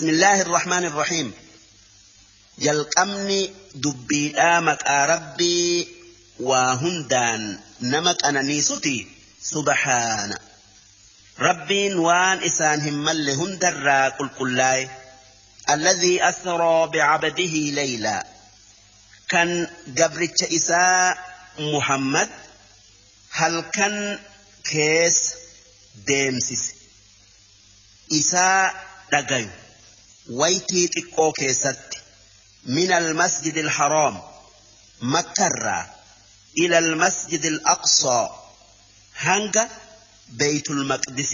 بسم الله الرحمن الرحيم. Jalqabni dubbiidhaa maqaa Rabbii waa hundaan nama qananiisuti subhaana. Rabbiin waan isaan hin malle hundarraa qulqullaa'e. Alladhii asraa bicabdihi laylaa. Kan gabricha isaa Muhammad halkan keessa deemsise. Isaa dhagayu waytii xiqqoo keessatti. من المسجد الحرام مكة إلى المسجد الأقصى هنجا بيت المقدس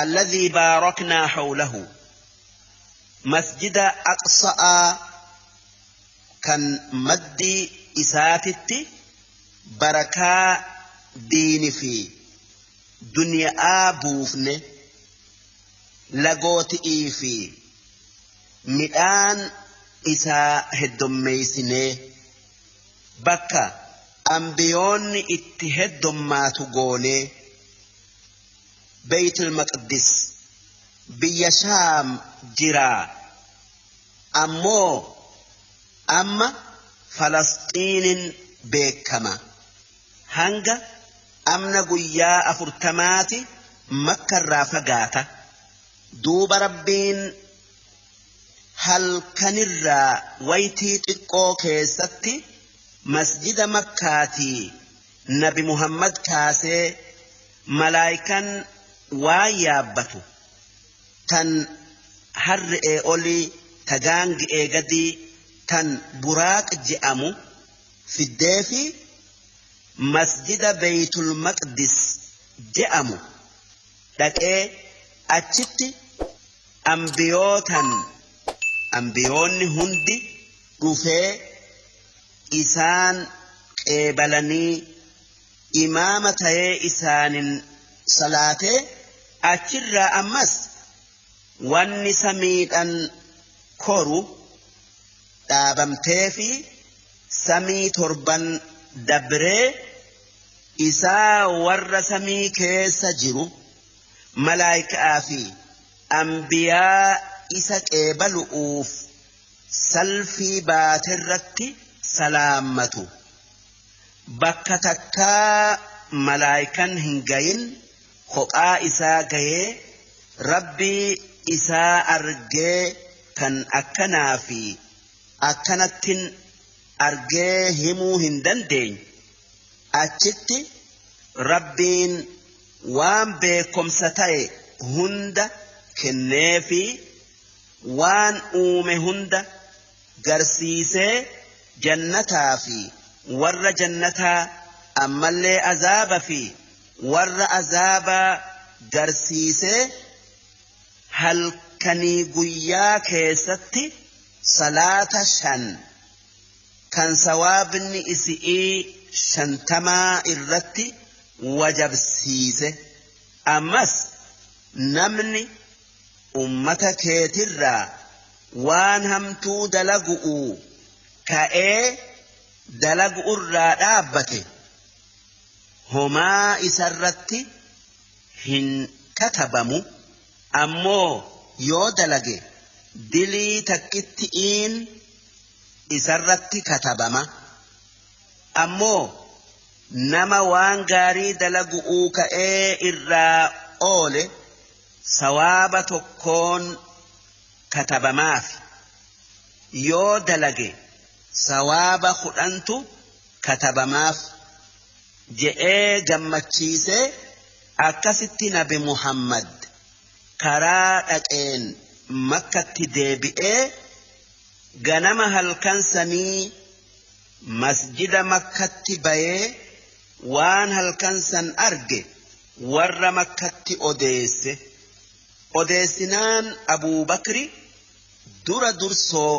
الذي باركنا حوله. مسجد أقصى كان مدي إساتت بركة دين في دنيا بوفن لغوتئي في midhaan isaa heddummeeysinee bakka ambiyoonni itti heddummaatu goonee Beytul Maqdis biyya Shaam jiraa ammoo amma Falasxiinin beekama hanga amna guyyaa 40 Makkarraa fagaata. Duuba Rabbiin halkanirraa waytii xiqqoo keessatti masjida Makkaatii Nabi Muhammad kaasee malaayikan waan yaabbatu tan harri'ee olii ta gaangi'ee gadii tan buraaq je'amu fiddee fi masjida Beytul Maqdis je'amu dhaqee achitti ambiyootan ambiyoonni hundi dhufee isaan qeebalanii imaama ta'ee isaanin salaatee achirraa ammas wanni samiidhan koru dhaabamtee fi samii 7 dabree isaa warra samii keessa jiru malaayikaa fi ambiyaa isa qeebalu'uuf salfii baaterratti salaammatu. Bakka takkaa malaayikan hin gayin kophaa isaa gayee Rabbii isaa argee kan akkanaa fi akkanattin argee himuu hin dandeenye. Achitti Rabbiin waan beekomsa ta'e hunda kenneefi waan uume hunda garsiisee jannataa fi warra jannataa ammallee azaaba fi warra azaabaa garsiisee halkanii guyyaa keessatti salaata 5 kan sawaabni isi'ii 50 irratti wajabsiise. Ammas namni ummata keetirraa waan hamtuu dalagu'u ka'ee dalagu'urraa dhaabbate homaa isarratti hin katabamu. Ammoo yoo dalage dilii takkitti'iin isarratti katabama. Ammoo nama waan gaarii dalagu'uu ka'ee irraa oole sawaaba tokkoon katabamaaf. Yoo dalage sawaaba 10tu katabamaaf je'ee gammachiisee akkasitti Nabi Muhammad karaa dhaqeen Makkatti deebi'ee ganama halkan sanii masjida Makkatti bayee waan halkan san arge warra Makkatti odeesse. Odeessinaan Abuubakri dura dursoo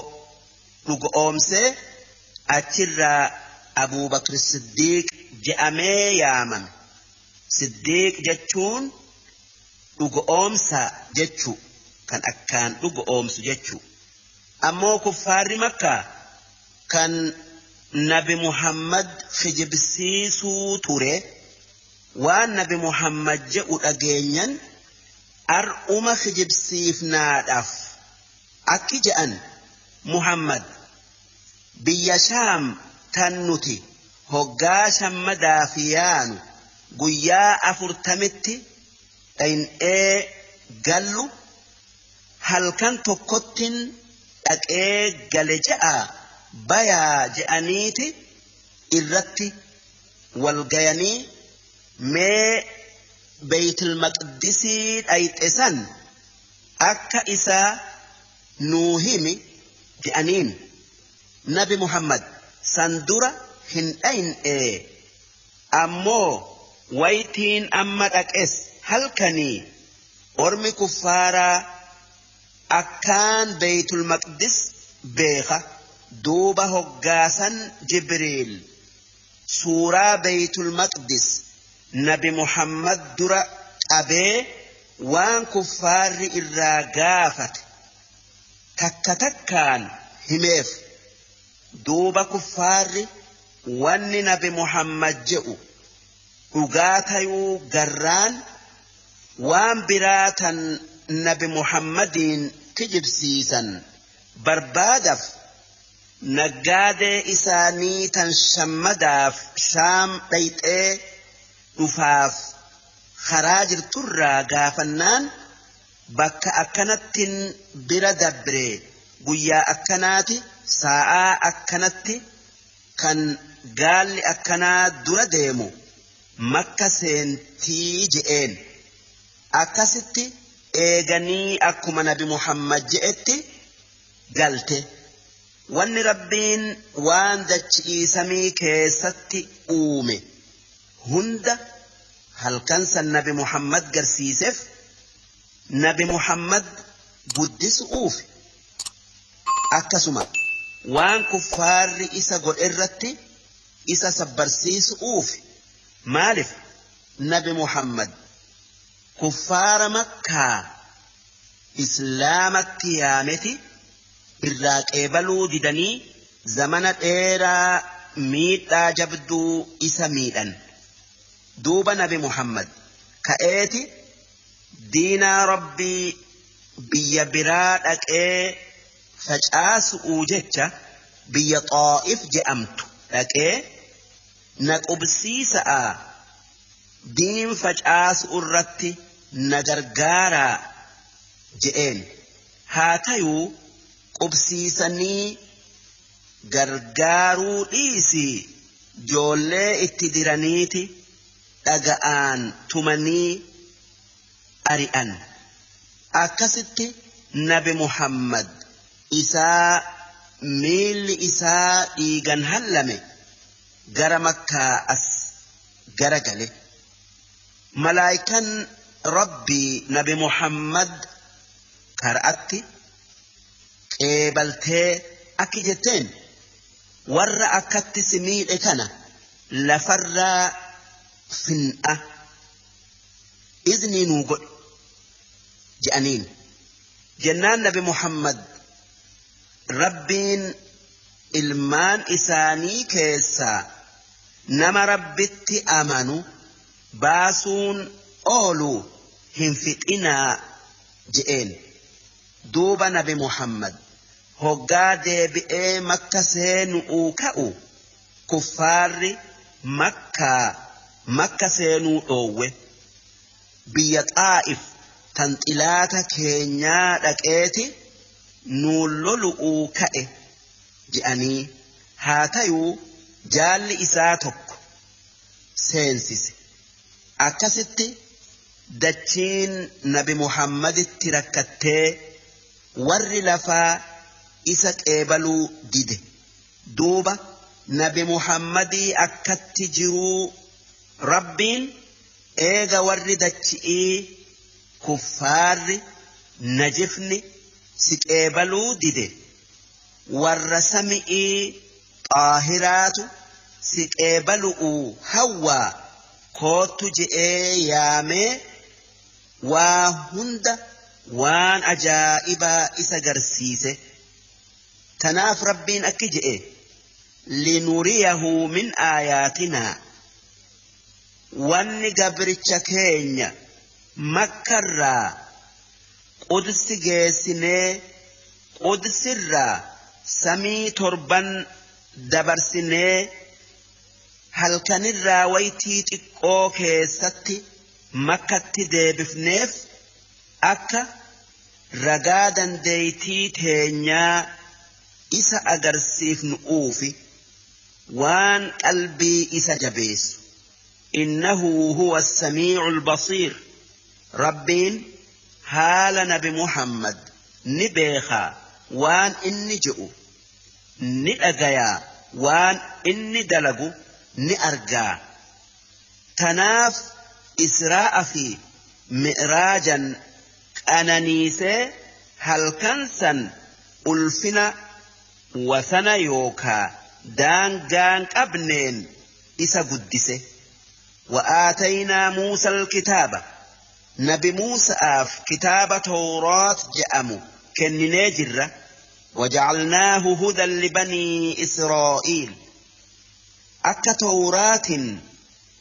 dhugoomsee achirraa Abuubakri Siddiiq je'amee yaamame. Siddiiq jechuun dhugoomsa jechuu kan akkaan dhugoomsu jechuu. Ammoo kuffaarri Makkaa kan Nabi Muhammad kijibsiisuu ture waan Nabi Muhammad je'u dhageenyan Ar'uma kijibsiifnaadhaaf akki je'an Muhammad biyya Shaam tan nuti hoggaa shammadaa fi yaanu guyyaa 40tti dhayin'ee gallu halkan tokkottin dhaqee gale je'a bayaa je'aniiti irratti walgayanii mee Beytul Maqdisii dhayxe san akka isaa nuu himi je'aniin. Nabi Muhammad san dura hin dhayin'ee ammoo waytiin amma dhaqes halkanii ormi kuffaaraa akkaan Beytul Maqdis beeka. Duuba hoggaasan Jibriil suuraa Beytul Maqdis Nabi Muhammad dura qabee waan kuffaarri irraa gaafate takka takkaan himeef. Duuba kuffaarri wanni Nabi Muhammad je'u dhugaa tayuu garraan waan biraa tan Nabi Muhammadiin kijibsiisan barbaadaf naggaadee isaanii tan shammadaaf Shaam dhayxee dhufaaf karaa jirturraa gaafannaan bakka akkanattin bira dabre guyyaa akkanaati saa'aa akkanatti kan gaalli akkanaa dura deemu makka seentii je'een. Akkasitti eeganii akkuma Nabi Muhammad je'etti galte. Wanni Rabbiin waan dachii samii keessatti uume hunda halkan san Nabi Muhammad garsiiseef Nabi Muhammad guddisuuf akkasuma waan kuffaarri isa godhe irratti isa sabbarsiisuuf. Maaliif Nabi Muhammad kuffaara Makkaa Islaamatti yaameti irraa qeebaluu didanii zamana dheeraa miidhaa jabduu isa miidhan. Duuba Nabi Muhammad ka'eeti diinaa Rabbii biyya biraa dhaqee facaasu'uu jecha biyya Xaa'if je'amtu dhaqee na qubsiisa'a diin facaasu irratti na gargaaraa je'een. Haa tayuu qubsiisanii gargaaruu dhiisii joollee itti diraniiti dhaga'aan tumanii ari'an. Akkasitti Nabi Muhammad isaa miilli isaa dhiigan hallame gara Makkaa as garagale. Malaayikaan Rabbii Nabi Muhammad kara'atti qeebaltee akki jetteen warra akkatti si miidhe kana lafarraa fin'a iznii nuu godhe je'aniin. Jennaan Nabi Muhammad Rabbiin ilmaan isaanii keessaa nama Rabbitti amanu baasuun oolu hin fixinaa je'een. Duuba Nabi Muhammad hoggaa deebi'ee Makka seenuu ka'u kuffaarri Makkaa Makka seenuu dhoowwe. Biyya Xaa'if tan xilaata keenyaa dhaqeeti nuu lolu'uu ka'e je'anii. Haa tayuu jaalli isaa tokko seensise. Akkasitti dachiin Nabi Muhammaditti rakkattee warri lafaa isa qeebaluu dide. Duuba Nabi Muhammadii akkatti jiruu Rabbiin eega warri dachi'ii kuffaarri najifni si qeebaluu dide warra sami'ii xaahiraatu si qeebalu'uu hawwaa koottu je'ee yaamee waa hunda waan ajaa'ibaa isa garsiise. Tanaaf Rabbiin akki je'e linuriyahu min aayaatinaa wanni gabricha keenya Makkarraa Qudsi geessinee Qudsirraa samii torban dabarsinee halkanirraa waytii xiqqoo keessatti makkatti deebifneef akka ragaa dandeeytii teenyaa isa agarsiifnuufi waan qalbii isa jabeessu. Innahu huwa as-samii'u al-basiir. Rabbiin haala nabi Muhammad ni beekaa waan inni je'u, ni dhagayaa waan inni dalagu ni argaa. Tanaaf Israa'a fi Mi'raajan qananiisee halkan san ulfina wasana yookaa daangaan qabneen isa guddise. وآتينا موسى الكتاب نبي موسى آف كتاب توراة جأمو كنني جرة وجعلناه هدى لبني إسرائيل أكا توراة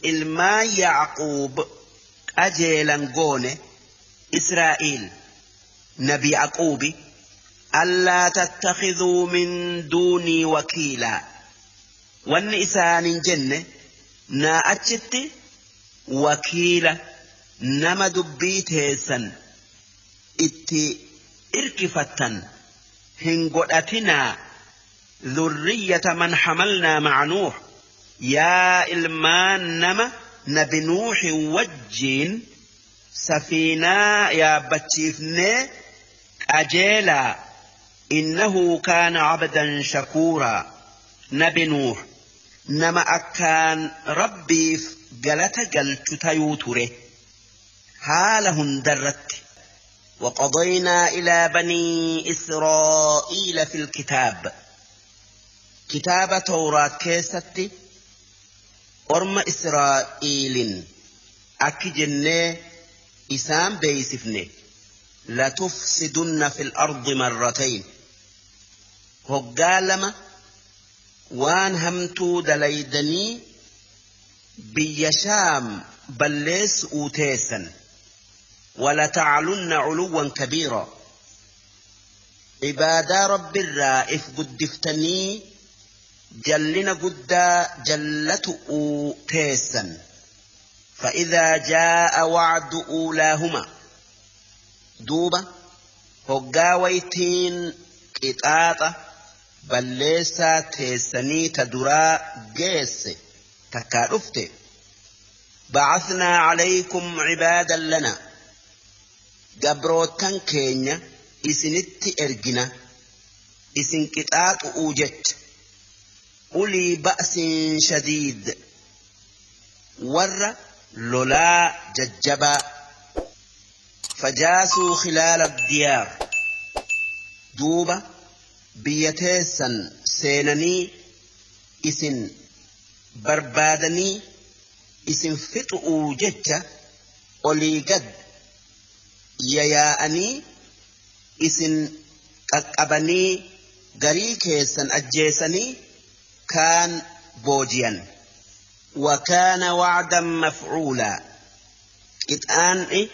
إلما يعقوب أجيلا قونه إسرائيل نبي يعقوب ألا تتخذوا من دوني وكيلا وأن إسان جنة نا أجت وكيلا نما دبي تيسن إتي إركفتن هنقلتنا ذرية من حملنا مع نوح يا إلمان نما نبي نوح وجين سفينة يا بتشيفني أجيلا إنه كان عبدا شكورا نبي نوح نما أكان ربي قلت قلت تيوتره حالهم درت. وقضينا إلى بني إسرائيل في الكتاب كتاب توراة كيستي أرم إسرائيل أكجنة إسام بيسفني لتفسدن في الأرض مرتين هقالما وان همتو دليدني بيشام بلس أوتيسا ولتعلن علوا كبيرا عبادة رب الرائف قدفتني جلنا قدا جلت أوتيسا. فإذا جاء وعد أولاهما دوبة هقاويتين قطاطة بلسا تيسني تدرا جيس تكارفت بعثنا عليكم عبادا لنا قبروتان كينيا إسنت إرجنا إسن قطاط أوجت أولي بأس شديد ور لولا ججبا فجاسوا خلال الديار دوبة بيتيسا سينني إسن بربادني إسن فتؤوا جتة أولي قد يياءني إسن قبني غريكيسا أجيسني كان بوجيا. وكان وعدا مفعولا إتآن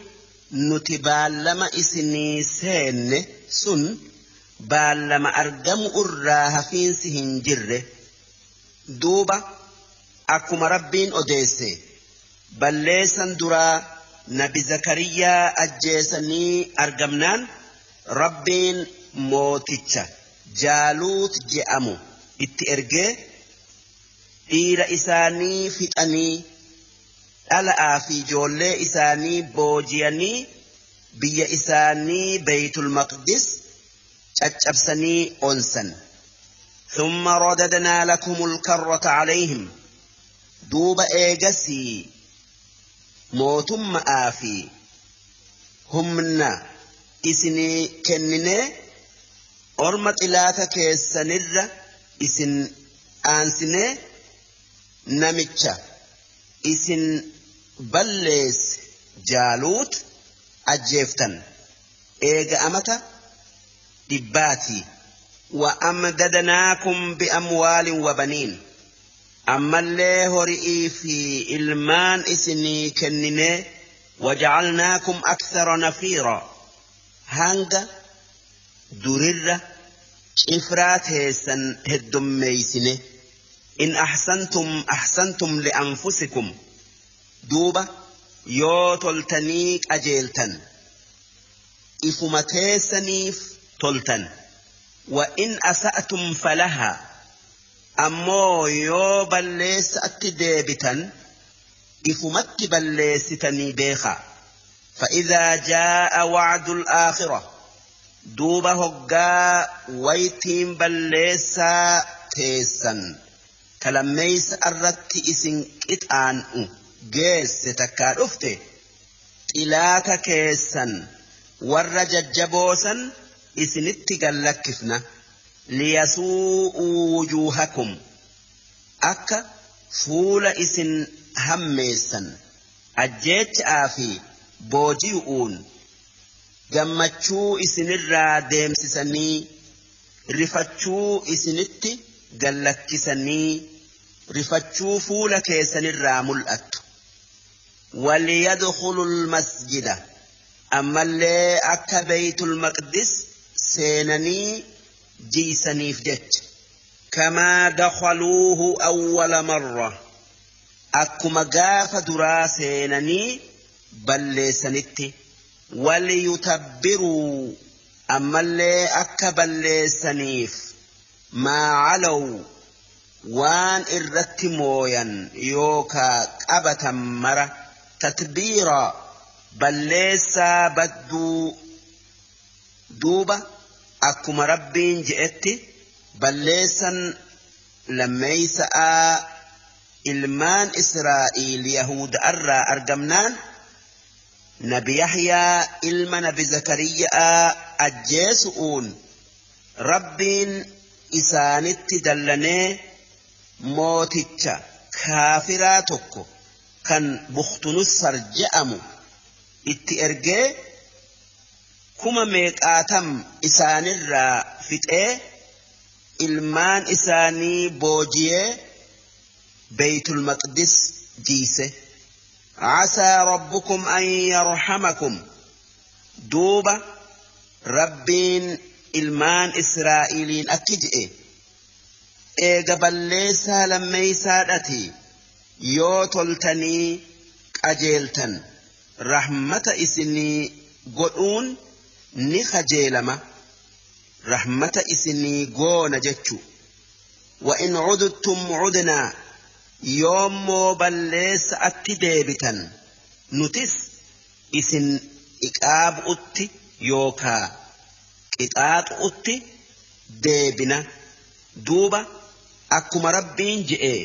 نتبالما إسني سين سن بالما أرقم أراها فينسهن جره دوبا أكما ربين أديسي بلسا درا نبي زكريا أجيسني أرقمنان ربين موتيتشا جالوت جأمو itti ergee dhiira isaanii fixanii dhala'aa fi ijoollee isaanii booji'anii biyya isaanii Beeytul Maqdis caccabsanii onsan. ثم رددنا لكم الكرة عليهم duuba eegasii mootummaa fi humna isinii kenninee orma xilaata keessanirra isin aansinee namicha isin balleesse Jaaluut ajjeeftan eega amata dhibbaatii. وأمددناكم بأموال وبنين أما اللي هرئي في إلمان إسني كنني وجعلناكم أكثر نفيرا. Hanga durirra cifraa teessan heddummeeysine. In ahsantum ahsantum li'anfusikum. Duuba yoo toltanii qajeeltan ifuma teessaniif toltan. Wa in asa'tum falahaa. Ammoo yoo balleessatti deebitan ifumatti balleessitanii beekaa. فإذا جاء وعد الآخرة دوبا هقا ويتين بلسا تيسا كلميس أردت إسن كتان جيس تكا أفتي إلاك كيسا ورججبوسا إسن اتقلكفنا ليسوءوا وجوهكم أكا فول إسن هميسا أجيت آفي booji'uun gammachuu isinirraa deemsisanii rifachuu isinitti gallakkisanii rifachuu fuula keessanirraa mul'attu. Waliyadkhulul masjida ammallee akka Beeytul Maqdis seenanii jiisaniif jecha. Kamaa dakhaluuhu awwala marra akkuma gaafa duraa seenanii balleessanitti. Waliyutabbiruu ammallee akka balleessaniif maa calaw waan irratti mooyan yookaa qabatan mara tatbiira balleessaa badduu. Duuba akkuma Rabbiin je'etti balleessan lammeeysa'aa ilmaan Israa'iil Yahuda irraa argamnaan Nabi Yahyaa ilma Nabi Zakariyaa ajjeesu'uun Rabbiin isaanitti dallanee mooticha kaafiraa tokko kan Bukhtunussar je'amu itti ergee kuma meeqaatam isaanirraa fixee ilmaan isaanii boojiyee Beeytul Maqdis jiise. عسى ربكم أن يرحمكم. دوبة ربين إلمان إسرائيلين أكجئ إيغا بليسا لميسا yoo toltanii qajeeltan rahmata isinii godhuun ni kajeelama rahmata isinii goona jechu. Wa in cududtum cudnaa yoommoo balleessa atti deebitan nutis isin iqaabu'utti yookaa qixaaxu'utti deebina. Duuba akkuma Rabbiin je'e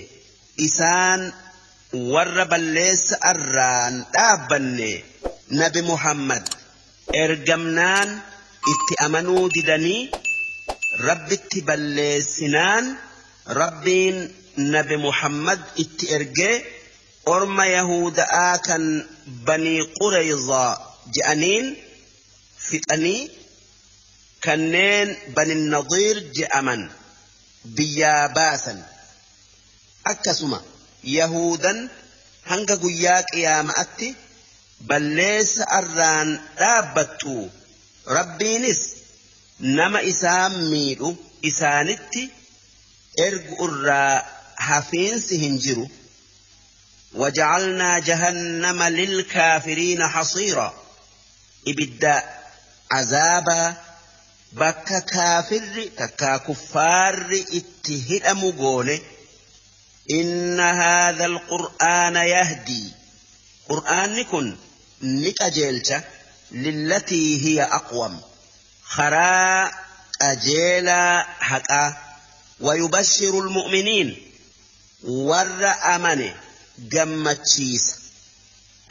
isaan warra balleessa arraan dhaabbanne Nabi Muhammad ergamnaan itti amanuu didanii Rabbitti balleessinaan Rabbiin Nabi Muhammad itti ergee orma Yahuda'aa kan Banii Qurayzaa je'aniin fixanii kanneen Bani Nadiir je'aman biyyaa baasan. Akkasuma Yahudan hanga guyyaa qiyaama'atti balleessa arraan dhaabbattu Rabbiinis nama isaan miidhu isaanitti ergu irraa hafiinsi hin jiru. وجعلنا جهنم للكافرين حصيرا. إبدا عذابا بك كافر تكا كفار اتهدم قوله. إن هذا القرآن يهدي قرآن كن نكجلت للتي هي أقوم خراء أجيلا حقا ويبشر المؤمنين ور أمنه جمتشيس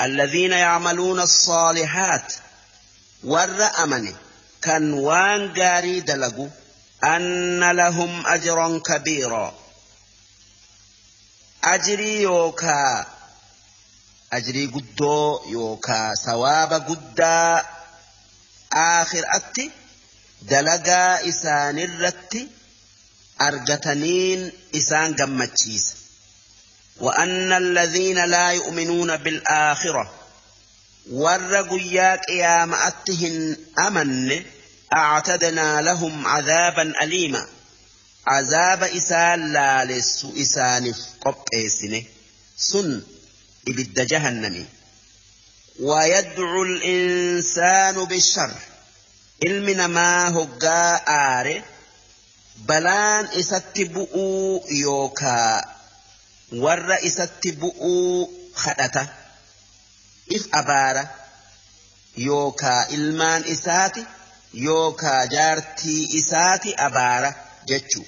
الذين يعملون الصالحات ور أمنه كان وان غاري دلقوا أن لهم أجرا كبيرا. أجري يوكا أجري قدو يوكا ثواب قدا آخر أتي دلقا إسان الرتي أرجتنين إسان قمتشيس. وأن الذين لا يؤمنون بالآخرة Warra guyyaa qiyaama'atti hin amanne أعتدنا لهم عذابا أليما عذاب إسان لالس إسانف قبئسنه سن إبد جهنم. ويدعو الإنسان بالشر ilmi namaa hoggaa aare balaan isatti bu'uu yookaa warra isatti bu'uu kadhata if abaara yookaa ilmaan isaati yookaa jaartii isaati abaara jechuu.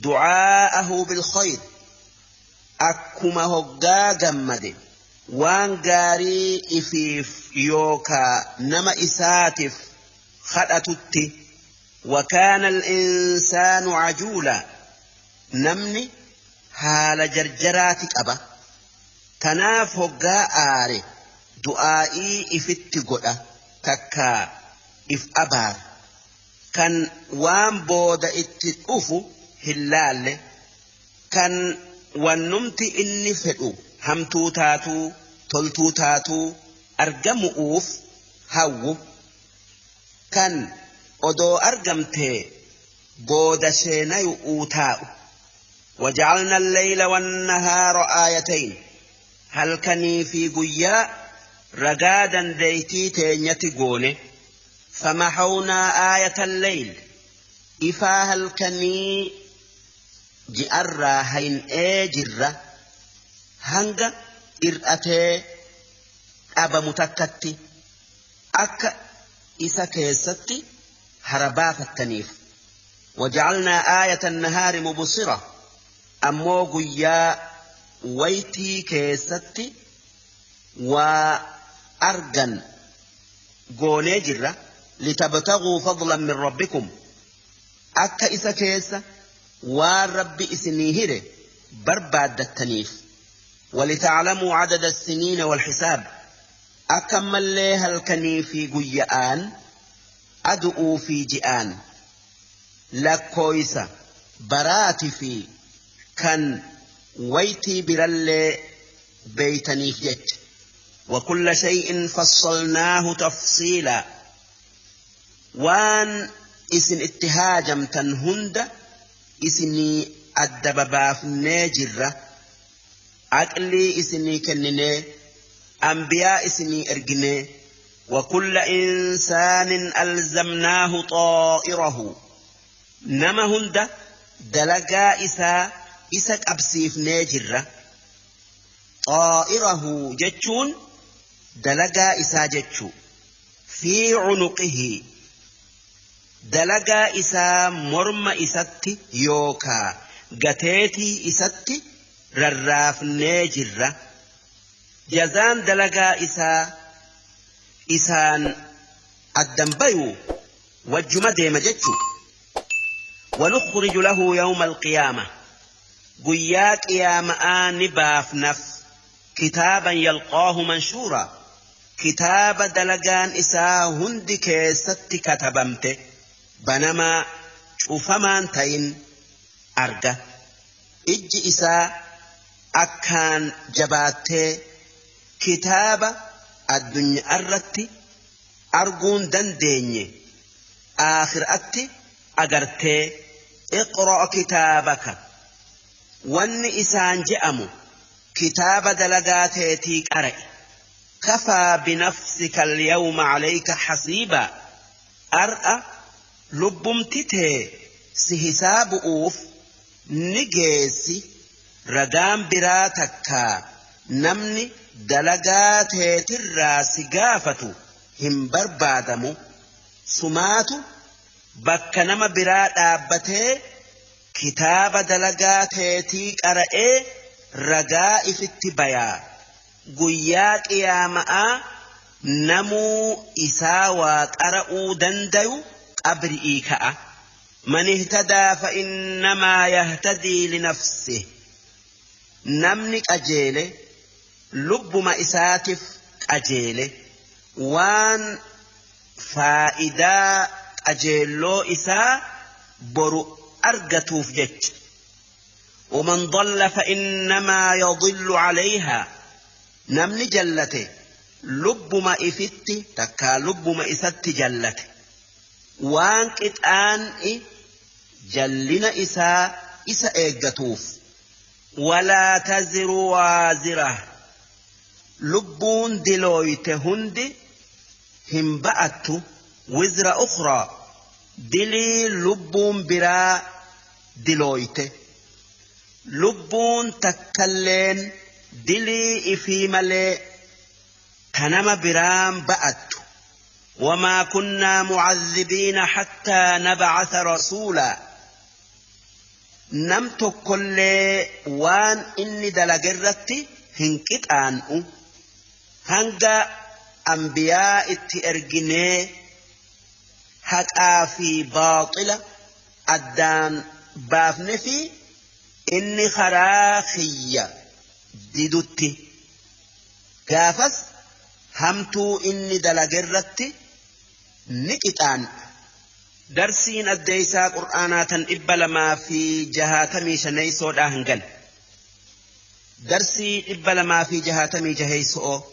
Du'aa'ahu bilkhayr akkuma hoggaa gammade waan gaarii ifiif yookaa nama isaatiif kadhatutti. وكان الإنسان عجولا نمني haala jarjaraati qaba. Tanaaf hoggaa aare du'aa'ii ifitti godha takkaa if abaara. Kan waan booda itti dhufu hin laalle, kan wannumti inni fedhu hamtuu taatuu toltuu taatuu argamu'uuf hawwu, kan odoo argamtee booda sheenayu'uu taa'u. وجعلنا الليل والنهار آيتين هل كني في قيا رقادا ديتي تينيتي قوني فمحونا آية الليل إفا هل كني جئرا هين إيجرة هنغ إرأتي أبا متكتي أك إسا كيستي هرباف التنيف. وجعلنا آية النهار مبصرة ammoo guyyaa waytii keessatti waa argan goonee jirra. litabtaguu fadlan min rabbikum akka isa keessa waan rabbi isinii hire barbaaddattaniif. walitaclamuu cadada assiniina walxisaab akka ammallee halkanii fi guyya'aan adu'uu fi ji'aan lakkooysa baraati fi kan waytii birallee beeytaniif jecha. وكل شيء فصلناه تفصيلا waan isin itti haajamtan hunda isinii adda babaafnee jirra. Aqlii isinii kenninee anbiyaa isinii erginee. وكل إنسان ألزمناه طائره nama hunda dalagaa isaa isa qabsiifnee jirra. Xaa'irahu jechuun dalagaa isaa jechuu. Fi cunuqihi dalagaa isaa morma isatti yookaa gateetii isatti rarraafnee jirra. Jazaan dalagaa isaa isaan addan bayu wajjuma deema jechuu. ونخرج له يوم القيامة guyyaa qiyaama'aa ni baafnaf kitaaban yalqaahu manshuura kitaaba dalagaan isaa hundi keessatti katabamte banamaa cufamaan ta'in arga. Ijji isaa akkaan jabaattee kitaaba addunyaa irratti arguun dandeenye aakhiraatti agartee iqra' kitaabaka wanni isaan je'amu kitaaba dalagaa teetii qara'i. Kafaa binafsika alyawma calayka hasiibaa ar'a lubbumti tee si hisaabu'uuf ni geessi. Ragaan biraa takkaa namni dalagaa teetirraa si gaafatu hin barbaadamu. Sumaatu bakka nama biraa dhaabbatee kitaaba dalagaa teetii qara'ee ragaa ifitti bayaa. Guyyaa qiyaama'aa namuu isaa waa qara'uu dandayu qabri'ii ka'a. Man ihtadaa fa innamaa yahtadii linafsih namni qajeele lubbuma isaatiif qajeele waan faayidaa qajeelloo isaa boru argatuuf jecha. ومن ضل فإنما يضل عليها namni jallate Lubbuma ifitti takkaa lubbuma isatti jallate. Waan qixaan'i jallina isaa isa eeggatuuf. Walaa taziru waazira. Lubbuun dilooyte hundi hin ba'attu wizra ukhraa dilii lubbuun biraa dilooyte. Lubbuun takkalleen dilii ifii malee tanama biraan ba'attu. وما كنا معذبين حتى نبعث رسولا. نم تكل وان إني دلقرتي هنكت آنؤ هنگا أنبياء اتئرقني حقا في باطلة أدان بافن في إني خراخية ديدوتي قافس همتو إني دلقرتي نكتان. درسين الديسا قرآناتا 265 هنقل. درسي 226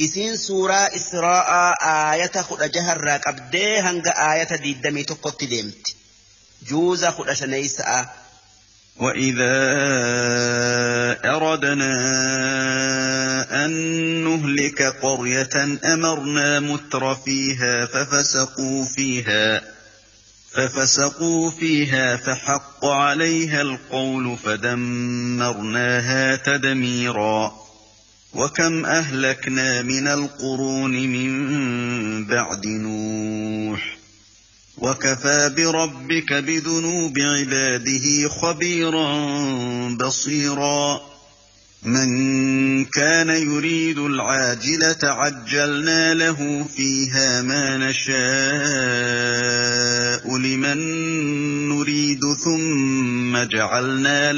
إسين سورة إسراء آية 16 قبدي هنگ آية 21 ديمت جوز 15. وإذا أردنا أن نهلك قرية أمرنا متر فيها ففسقوا فيها فحق عليها القول فدمرناها تدميرا. وكم أهلكنا من القرون من بعد نوح وكفى بربك بذنوب عباده خبيرا بصيرا. من كان يريد العاجلة عجلنا له فيها ما نشاء لمن نريد ثم جعلنا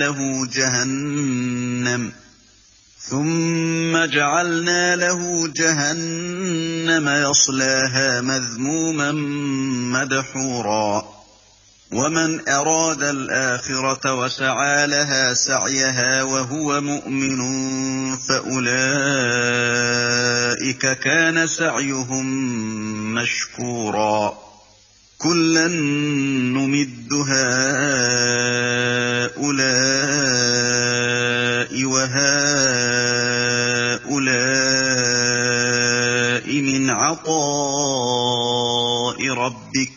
له جهنم يصلاها مذموما مدحورا. ومن أراد الآخرة وسعى لها سعيها وهو مؤمن فأولئك كان سعيهم مشكورا. كلا نمد هؤلاء وهؤلاء من عطاء ربك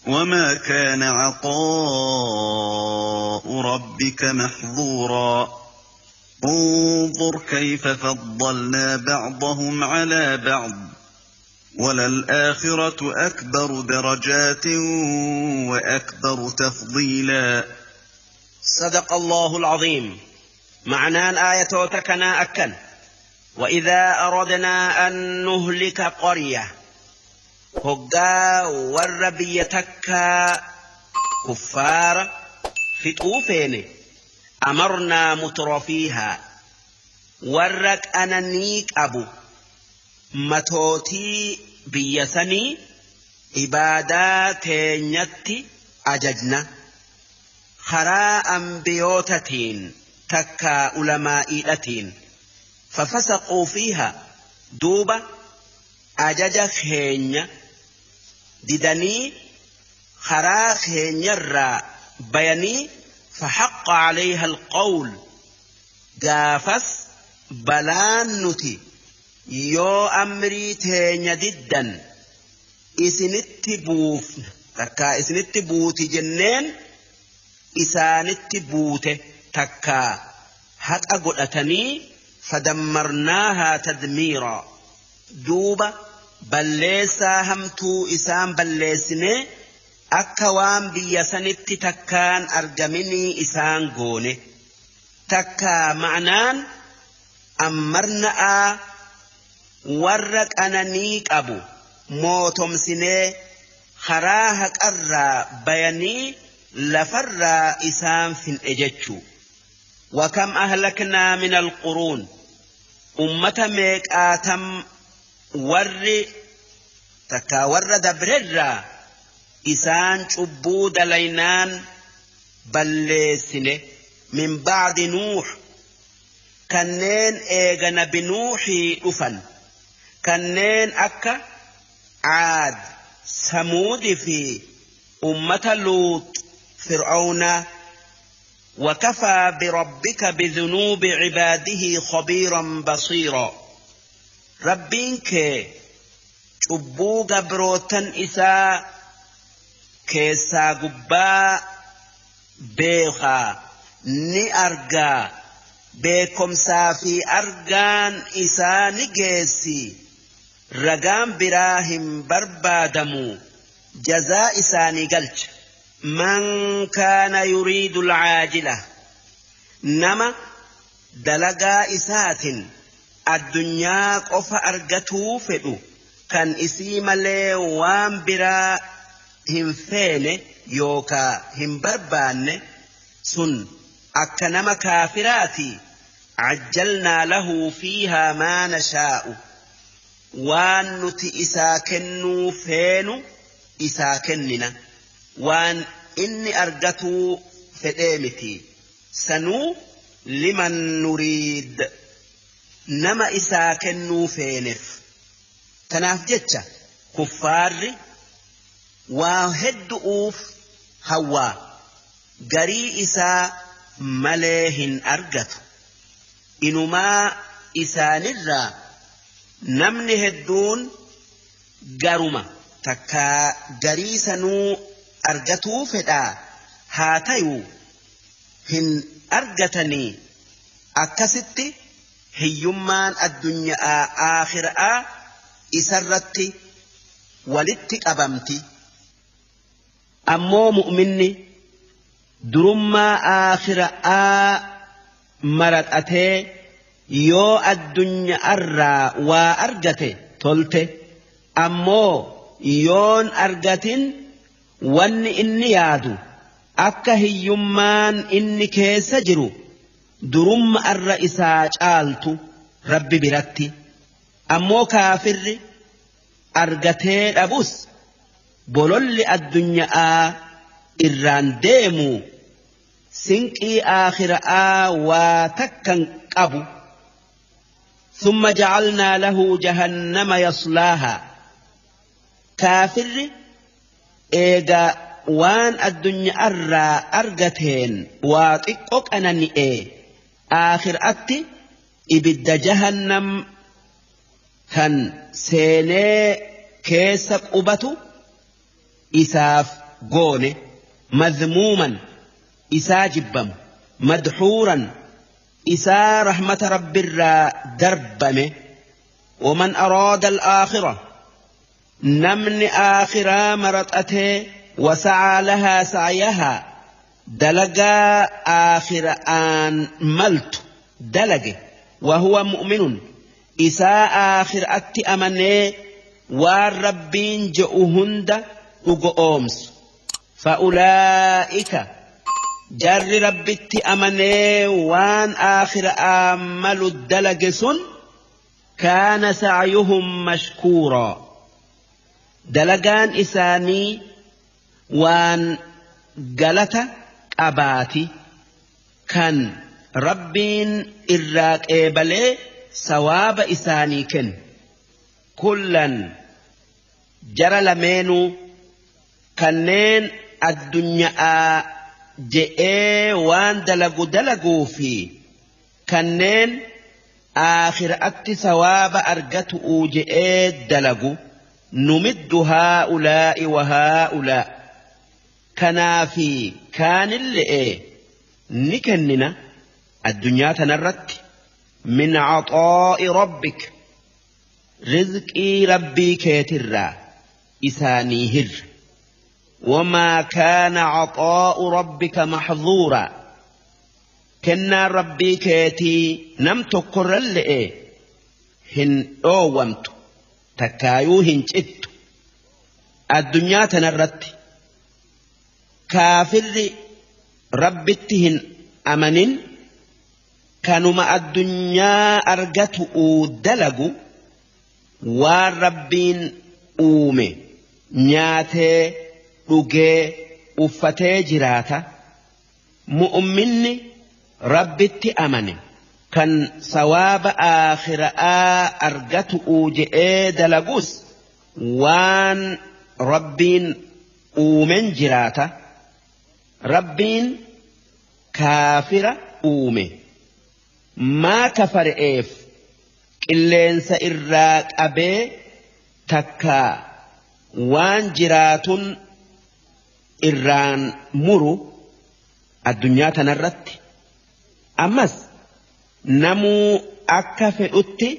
وما كان عطاء ربك محظورا. انظر كيف فضلنا بعضهم على بعض وللآخرة أكبر درجات وأكبر تفضيلا. صدق الله العظيم. معنى آية تكنا أكن. وإذا أردنا أن نهلك قرية هقا والربي تكا كفار فتوفين أمرنا مترفيها ورك أنانيك أبو متوتي بيسني عبادات نيتي أججنا خرا أنبيوتتين تكا علمائتين ففسقوا فيها دوبة أجج خينيا ددني خرا خينيا الرا بيني فحق عليها القول قافس بلان نتي yoo amrii teenya diddan isinitti buufna takkaa isinitti buuti jenneen isaanitti buute takkaa haqa godhatanii fadammarnaahaa tadmiiraa duuba balleessaa hamtuu isaan balleessinee akka waan biyya sanitti takkaan argaminii isaan goone takkaa ma'naan ammarna'aa warra qananii qabu mootomsinee karaa haqarraa bayanii lafarraa isaan fin'e jechuu. Wakam ahlaknaa min alquruun ummata meeqaatam warri takkaa warra dabrerraa isaan cubbuu dalaynaan balleessine min ba'di Nuux kanneen eega nabi Nuuxii dhufan. Kanneen akka Aad, Samuudi fi ummata Luut, Fir'aawnaa. وكفى بربك بذنوب عباده خبيرا بصيرا. ربينك cubbuu gabrootan isaa keessaa gubbaa beekaa ni argaa, beekomsaa fi argaan isaa ni geessi, ragaan biraa hin barbaadamu, jazaa isaanii galcha. Man kaana yuriidu alcaajila, nama dalagaa isaatin addunyaa qofa argatuu fedhu, kan isii malee waan biraa hin feene yookaa hin barbaanne, sun akka nama kaafiraati. Cajjalnaa lahu fiihaa maa nashaa'u, waan nuti isaa kennuu feenu isaa kennina, waan inni argatuu fedhee miti. Sanuu liman nuriid, nama isaa kennuu feeneef. Tanaaf jecha kuffaarri waa heddu'uuf hawwaa, garii isaa malee hin argatu. Inumaa isaanirraa namni hedduun garuma takkaa garii sanuu argatuu fedhaa, haa tayuu hin argatanii. Akkasitti hiyyummaan addunyaa aakhiraa isarratti walitti qabamti. Ammoo mu'minni durummaa aakhiraa maraxatee yoo addunyaarraa waa argate tolte, ammoo yoon argatin wanni inni yaadu akka hiyyummaan inni keessa jiru durumma arra isaa caaltu Rabbi biratti. Ammoo kaafirri argatee dhabus bololli addunyaa irraan deemu sinqii aakhiraa waa takkan qabu. ثم جعلنا له جهنم يصلاها. Kaafirri eega waan addunyaarraa argateen waa xiqqoo qanani'ee aakhiraatti ibidda jahannam kan seenee keessa qubatu isaaf goone. Madmuuman, isaa jibbamu, madxuuran, isaa rahmata Rabbirraa darbame. ومن أراد الآخرة، namni aakhiraa maraxatee, وسعى لها سعيها، dalagaa aakhiraan maltu dalage, وهو مؤمن، isaa aakhiraatti amanee waan Rabbiin je'u hunda dhugoomsu, فأولئك، jarri Rabbitti amanee waan aakhiraa malu dalage sun, كان سعيهم مشكورا، dalagaan isaanii waan galata qabaati kan Rabbiin irraa qeebalee sawaaba isaanii kennu. Kullan, jara lameenuu, kanneen addunyaa je'ee waan dalagu dalaguu fi kanneen aakhiraatti sawaaba argatu'uu je'ee dalagu, نمد هؤلاء وهؤلاء، kanaafi kaanillee ni kennina addunyaa tanarratti, من عطاء ربك، rizqii Rabbii keetirraa isaanii hirra. وما كان عطاء ربك محظورا، kennaan Rabbii keetii nam tokkorralle'e hin dhoowwamtu, takkaayuu hin cittu. Addunyaa tanarratti kaafirri Rabbitti hin amanin kanuma addunyaa argatu dalagu, waan Rabbiin uume nyaatee, dhugee, uffatee jiraata. Mu'minni Rabbitti amane Kan sawaaba aakhiraa argatu'uu je'ee dalagus waan Rabbiin uumen jiraata. Rabbiin kaafira uume. Maa kafare'eef qilleensa irraa qabee takka waan jiraatun irraan muru addunyaa tanarratti. Ammas namuu akka fedhutti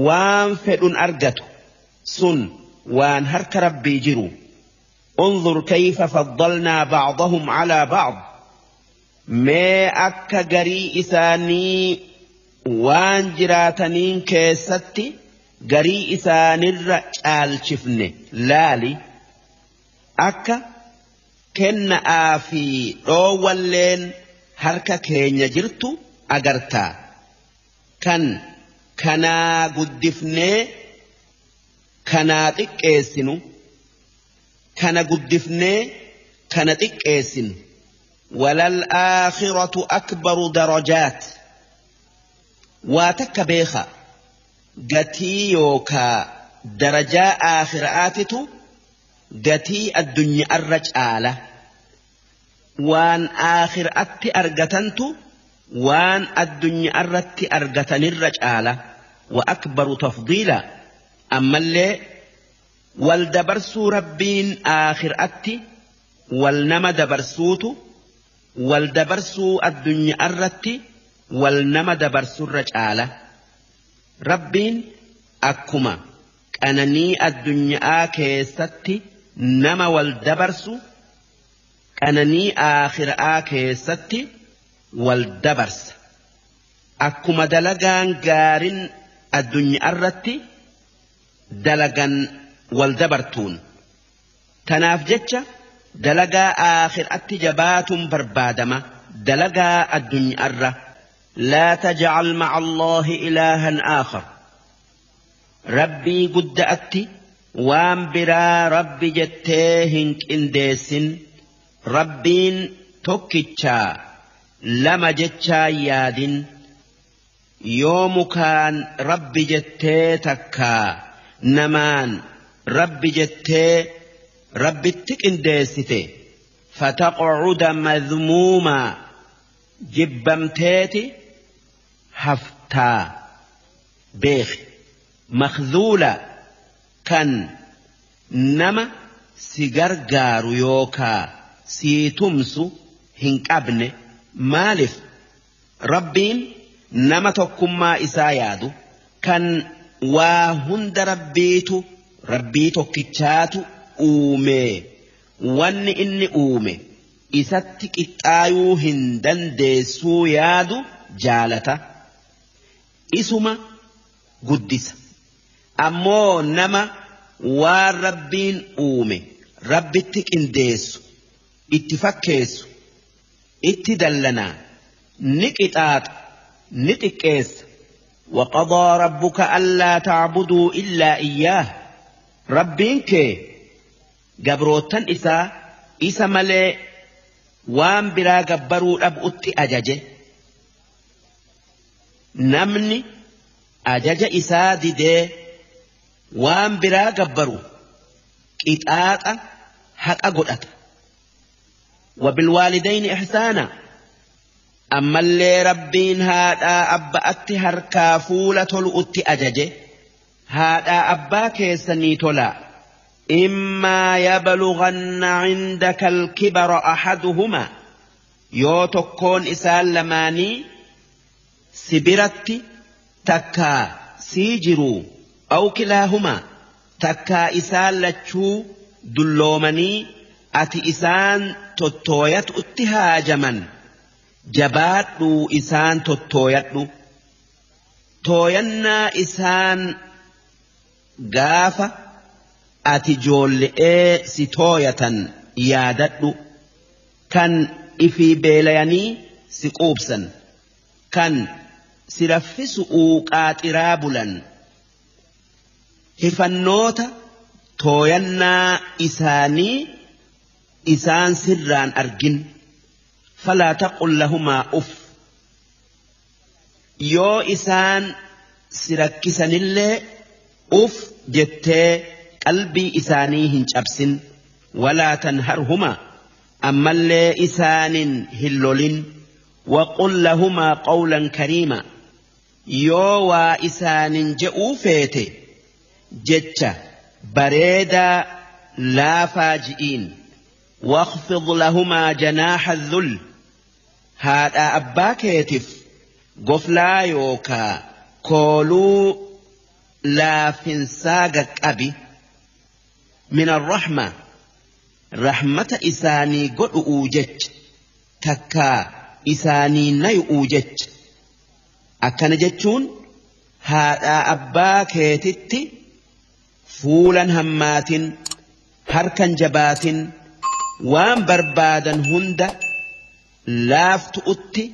waan fedhun argatu sun waan harka Rabbii jiru. انظر كيف فضلنا بعضهم على بعض. Mee akka garii isaanii waan jiraataniin keessatti garii isaanirra caalchifne laali. Akka kenna'aa fi dhoowwalleen harka keenya jirtu agartaa. Kan kanaa guddifnee kanaa xiqqeessinu, kana guddifnee kana xiqqeessinu. وللآخرة أكبر درجات. واتك بيخا قتي يوكا درجة آخراتتو قتي الدنيا الرجالة. وان آخر أتي أرقتنتو وان الدنيا الرتي أرقتن الرجالة. وأكبر تفضيلا. أما اللي والدبرسو ربين آخر أتي والنما دبرسوتو والدبرسو الدنيا الرتي والنما دبرسو الرجالة. ربين أكما أنني الدنيا كيستي نما والدبرسو أنني آخر آكيستي والدبرس. أكما دلقان قارن الدنيا الرتي دلقان والدبرتون. تناف جتشا دلقا آخر أتجبات بربادمة دلقا الدنيا الرة. لا تجعل مع الله إلها آخر. ربي قد أتي وان برا ربي جتيهنك إنديسن. ربين توكيتشا لما جتشا يادن. يوم كان ربي جتي تكا نمان ربي جتي ربي تك إنديستي فتقعد مذموما جبمتيتي هفتا بيخ مخذولا. كان نما سيغرغارو يوكا سيتمسو هنكابن. مالف ربين نما تكما إسايادو كان واهند ربيتو ربيتو كتشاتو uume. Wanni inni uume isatti qixxaayuu hin dandeessuu yaadu jaalata. Isuma guddisa. Ammoo nama waan Rabbiin uume Rabbitti qindeessu itti fakkeessu itti dallanaa ni qixaaxa ni xiqqeessa. وقضى ربك ألا تعبدوا إلا إياه. Rabbiin kee gabroottan isaa isa malee waan biraa gabbaruu dhab'utti ajaje. Namni ajaja isaa didee waan biraa gabbaru qixaaxa haqa godhata. وبالوالدين إحسانا. أما اللي ربين هذا أبأت هركا فولة تلؤت أججه. هذا أبا كيسني تلا. إما يبلغن عندك الكبر أحدهما. يوتكون إسال لماني سبرت تكا سيجرو أو كلاهما تكا إسال لتشو دلومني أتي إسان تتويت اتهاجما جباتو إسان تتويتو توينا إسان غافة ati joolle'ee si tooyatan yaadadhu. Kan ifii beelayanii si quubsan. Kan si raffisu'uu qaaxiraa bulan. Hifannoota tooyannaa isaanii isaan sirraan argin. Falaa taqul lahumaa uff. Yoo isaan si rakkisanillee uf jettee qalbii isaanii hin cabsin. Walaa tanharhumaa, ammallee isaanin hin lolin. Waqul lahumaa qawlan kariima, yoo waa isaanin je'uu feete jecha bareedaa laafaa ji'iin. Waqfid lahumaa janaaxa dhul, haadha abbaa keetiif goflaa yookaa kooluu laafinsaa gaqqabi. Min arrahma, rahmata isaanii godhu'uu jecha, takkaa isaanii nayu'uu jecha. Akkana jechuun haadha abbaa keetitti fuulan hammaatin, harkan jabaatin, waan barbaadan hunda laaftu'utti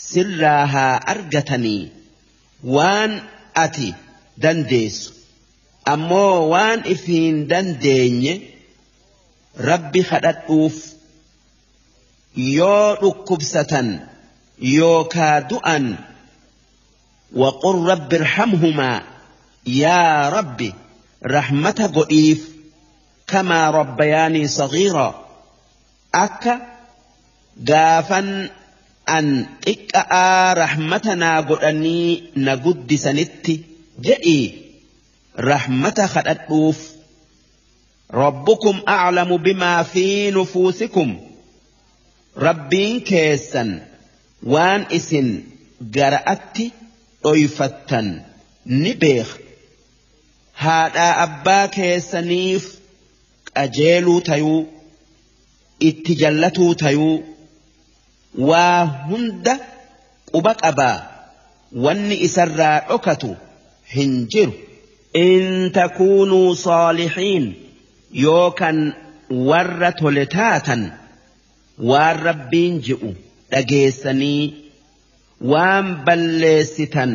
sirraa haa argatanii waan ati dandeessu. Ammoo waan ifiin dandeenye rabbi kadhadhuuf. Yoo dhukkubsatan yookaa du'an, waqul rabbi irhamhumaa, yaa rabbi rahmata godhiif, kamaa rabbayaanii sagiiraa, akka gaafan an xiqqa'aa rahmata naa godhanii na guddisanitti jedhii rahmata kadhadhuuf. Rabbukum a'lamu bimaa fi nufuusikum, rabbiin keessan waan isin gara'atti dhoyfattan ni beeka. Haadhaa abbaa keessaniif qajeeluu tayuu, itti jallatuu tayuu, waa hunda quba qabaa, wanni isarraa dhokatu hin jiru. In takuunuu saalihiin, yookan warra tole taatan, waan rabbiin ji'u dhageessanii waan balleessitan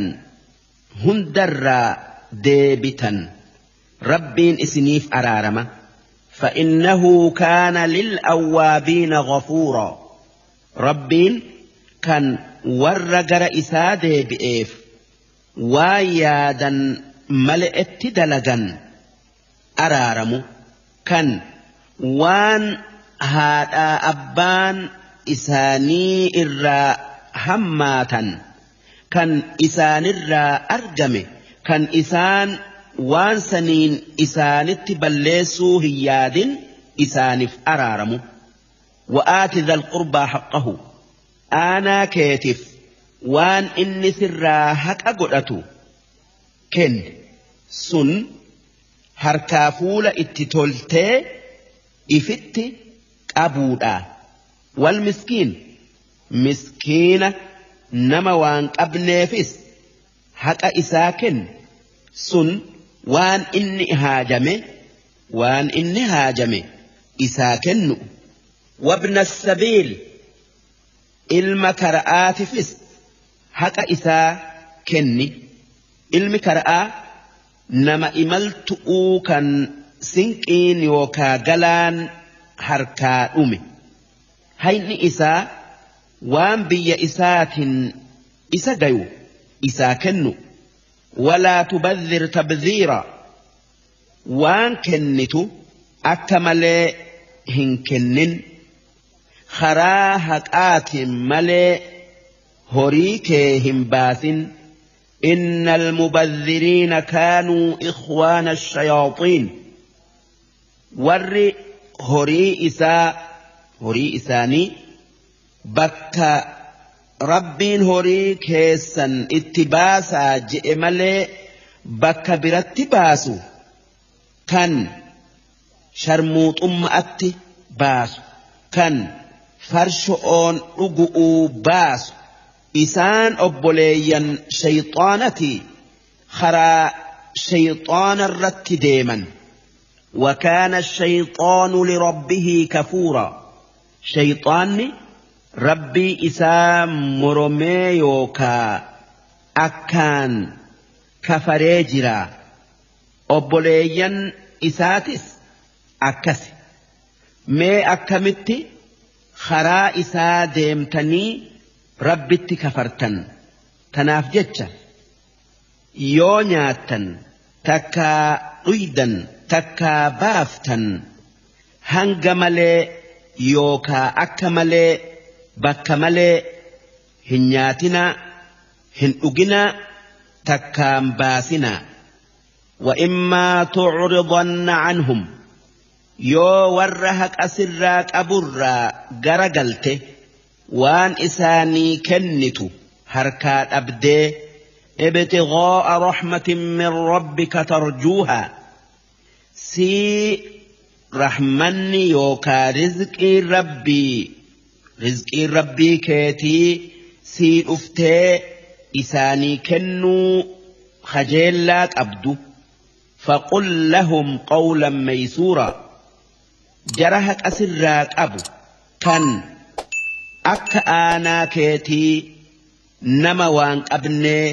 hundarraa deebitan, rabbiin isiniif araarama. فإنه كان للأوابين غفورا، rabbiin kan warra gara isaa deebi'eef waan yaadan male'etti dalagan araaramu, kan waan haadhaa abbaan isaanii irraa hammaatan kan isaanirraa argame, kan isaan waan saniin isaanitti balleessuu hin yaadin isaaniif araaramu. Wa'aati dhal qurbaa haqqahu, aanaa keetiif waan inni sirraa haqa godhatu kenni, sun harkaa fuula itti toltee ifitti qabuudha. Wal miskiin, miskiina nama waan qabneefis haqa isaa kenni, sun waan inni haajame, waan inni haajame isaa kennu. Wabna sabiil, ilma kara'aatifis haqa isaa kenni. Ilmi kara'aa nama imaltu'uu kan sinqiin yookaa galaan harkaa dhume, hayni isaa waan biyya isaatiin isa gayu isaa kennu. Walaa tubadhir tabdhiira, waan kennitu akka malee hin kennin, karaa haqaatiin malee horii kee hin baasin. Innal mubadhiriina kaanuu ikhwaana shayaaxiin, warri horii isaa horii isaanii bakka rabbiin horii keessan itti baasaa je'e malee bakka biratti baasu, kan sharmuuxummaatti baasu, kan farsho'oon dhugu'uu baasu, isaan obboleeyyan shayxaanati, karaa shayxaana irratti deeman. وكان الشيطان لربه كفورا، shayxaanni rabbii isaa moromee yookaa akkaan kafaree jira. Obboleeyyan isaatis akkasi. Mee akkamitti karaa isaa deemtanii rabbitti kafartan? Tanaaf jecha yoo nyaattan takkaa dhuydan takkaa baaftan hanga malee yookaa akka malee bakka malee hin nyaatinaa hin dhuginaa takkaan baasinaa. وإما تعرضن عنهم yoo warra haqa sirraa qaburraa garagalte waan isaanii kennitu harkaa dhabdee ابتغاء رحمة من ربك ترجوها sii rahmanni yookaa rizqiin rabbii keetii sii dhuftee isaanii kennuu kajeellaa qabdu فقل لهم قولا ميسورا jara haqa sirraa qabu kan akka aanaa keetii nama waan qabnee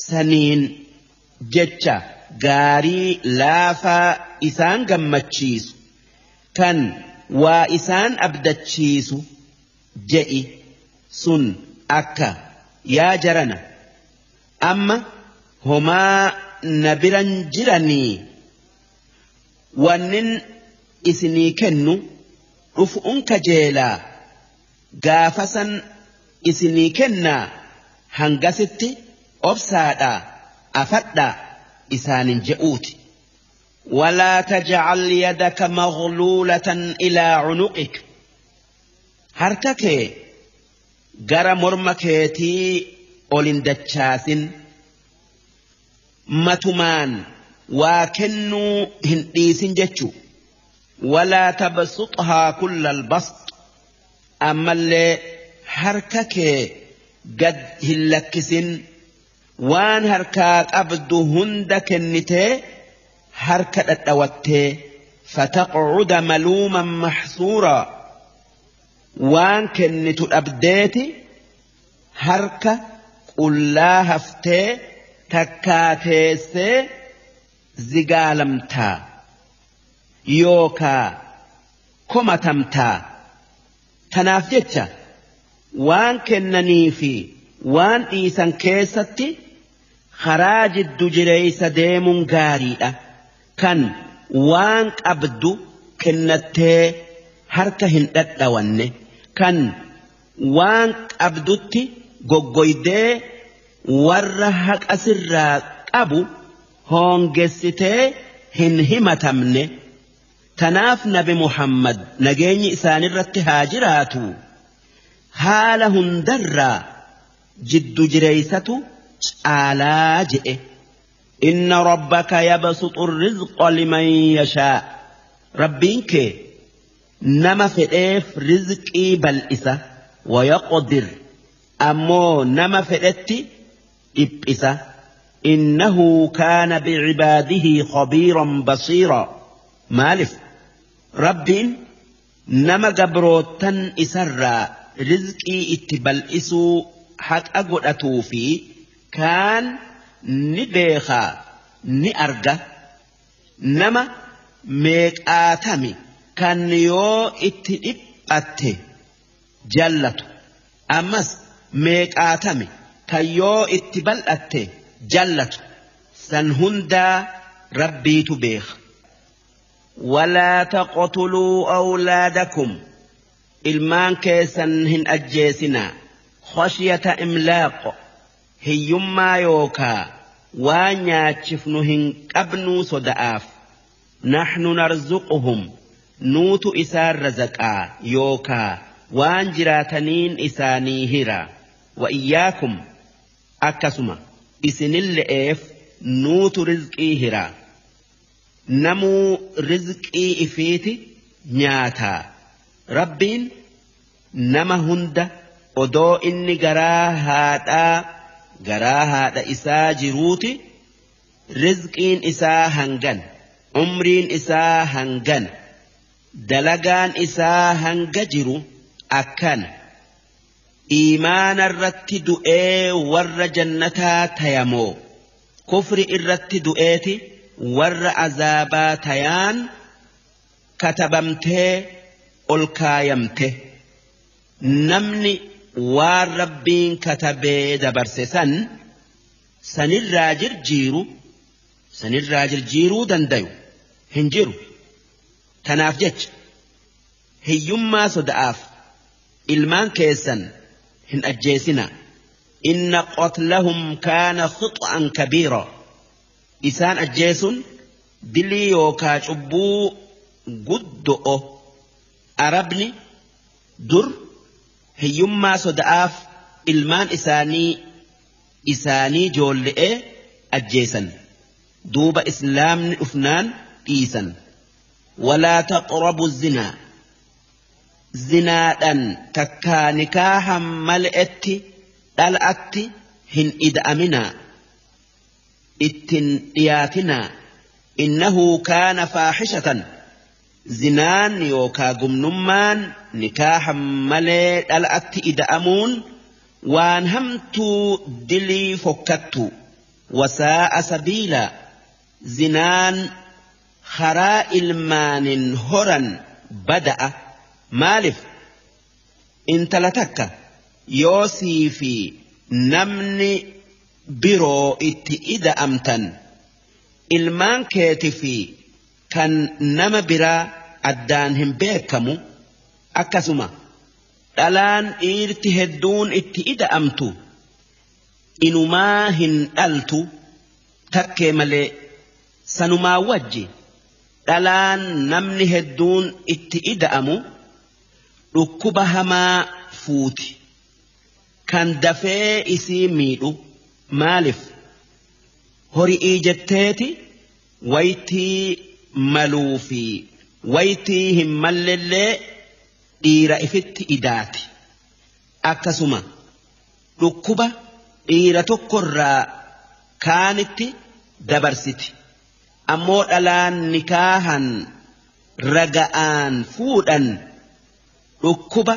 saniin jecha gaarii laafaa isaan gammachiisu kan waa isaan abdachiisu je'i sun akka yaa jarana amma homaa na biran jiranii wannin isinii kennu dhufuun kajeelaa gaafasan isinii kennaa hangasitti obsaadhaa afadhaa isaanin je'uuti. ولا تجعل يدك مغلولة إلى عنقك harka kee gara morma keetii ol hin dachaasin matumaan waa kennuu hin dhiisin jechuu. ولا تبسطها كل البسط ammallee harka kee gad hin lakkisin waan harkaa qabdu hunda kennitee harka dhadhawattee فتقعد ملوما محسورا waan kennitu dhabdeeti harka qullaa haftee takkaa teessee zigaalamtaa yookaa komatamtaa. Tanaaf jecha waan kennanii fi waan dhiisan keessatti karaa jiddu jireessa deemuun gaariidha. Kan waan qabdu kennattee harka hin dhadhawanne kan waan qabdutti goggoydee warra haqa sirraa qabu hoongessitee hin himatamne. Tanaaf Nabi Muhammad nageenyi isaanirratti haa jiraatu haala hundarraa jiddu jireessatu caalaa je'e. إن ربك يبسط الرزق لمن يشاء Rabbiin kee nama fedheef rizqii bal'isa ويقدر ammoo nama fedhetti dhiphisa. إنه كان بعباده خبيرا بصيرا. Maaliif Rabbiin nama gabroottan isarraa rizqii itti bal'isuu haqa godhatuu fi kaan ni beekaa ni arga. Nama meeqaatami kan yoo itti dhiphatte jallatu ammas meeqaatami kan yoo itti bal'atte jallatu san hundaa Rabbiitu beeka. ولا تقتلوا أولادكم ilmaan keessan hin ajjeesinaa خشية إملاق hiyyummaa yookaa waan nyaachifnu hin qabnuu soda'aaf. نحن نرزقهم nuutu isaan razaqaa yookaa waan jiraataniin isaanii hira. وإياكم akkasuma isinille'eef nuutu rizqii hira. Namuu rizqii ifiiti nyaataa. Rabbiin nama hunda odoo inni garaa haadha isaa jiruuti rizqiin isaa hangan, umriin isaa hangan, dalagaan isaa hanga jiru akkana. Iimaana irratti du'ee warra jannataa tayamoo kufri irratti du'eeti warra azaabaa tayaan katabamtee ol kaayamte. Namni waan Rabbiin katabee dabarse san Sanirraa jirjiiru sanirraa jirjiiruu dandayu hin jiru. Tanaaf jecha hiyyummaa soda'aaf ilmaan keessan hin ajjeesina. Inna qatlahum kaana khux'an kabiira. Isaan ajjeesun dilii yookaa cubbuu guddo'o. Arabni dur hiyyummaa soda'aaf ilmaan isaanii joolle'ee ajjeesan. Duuba islaamni dhufnaan dhiisan. Walaa taqrabu zinaa. Zinaadhan takkaa nikaahan mal'etti dhal'atti hin ida'aminaa. Ittin dhiyaatinaa. Innahu kaana faaxishatan. Zinaan yookaa gumnummaan nikaahan malee dhal'atti ida'amuun waan hamtuu dilii fokkattu. Wasaa'a sabiila. Zinaan karaa ilmaanin horan bada'a. Maaliif intala takka yoo sii fi namni biroo itti ida'amtan ilmaan keeti fi kan nama biraa addaan hin beekamu. Akkasuma dhalaan dhiirti hedduun itti ida'amtu inumaa hin dhaltu takkee malee. Sanumaa wajji dhalaan namni hedduun itti ida'amu dhukkuba hamaa fuuti kan dafee isii miidhu. Maaliif horii jetteeti waytii maluu fi waytii hin mallellee dhiira ifitti idaati. Akkasuma dhukkuba dhiira tokkorraa kaanitti dabarsiti. Ammoo dhalaan nikaahan raga'aan fuudhan dhukkuba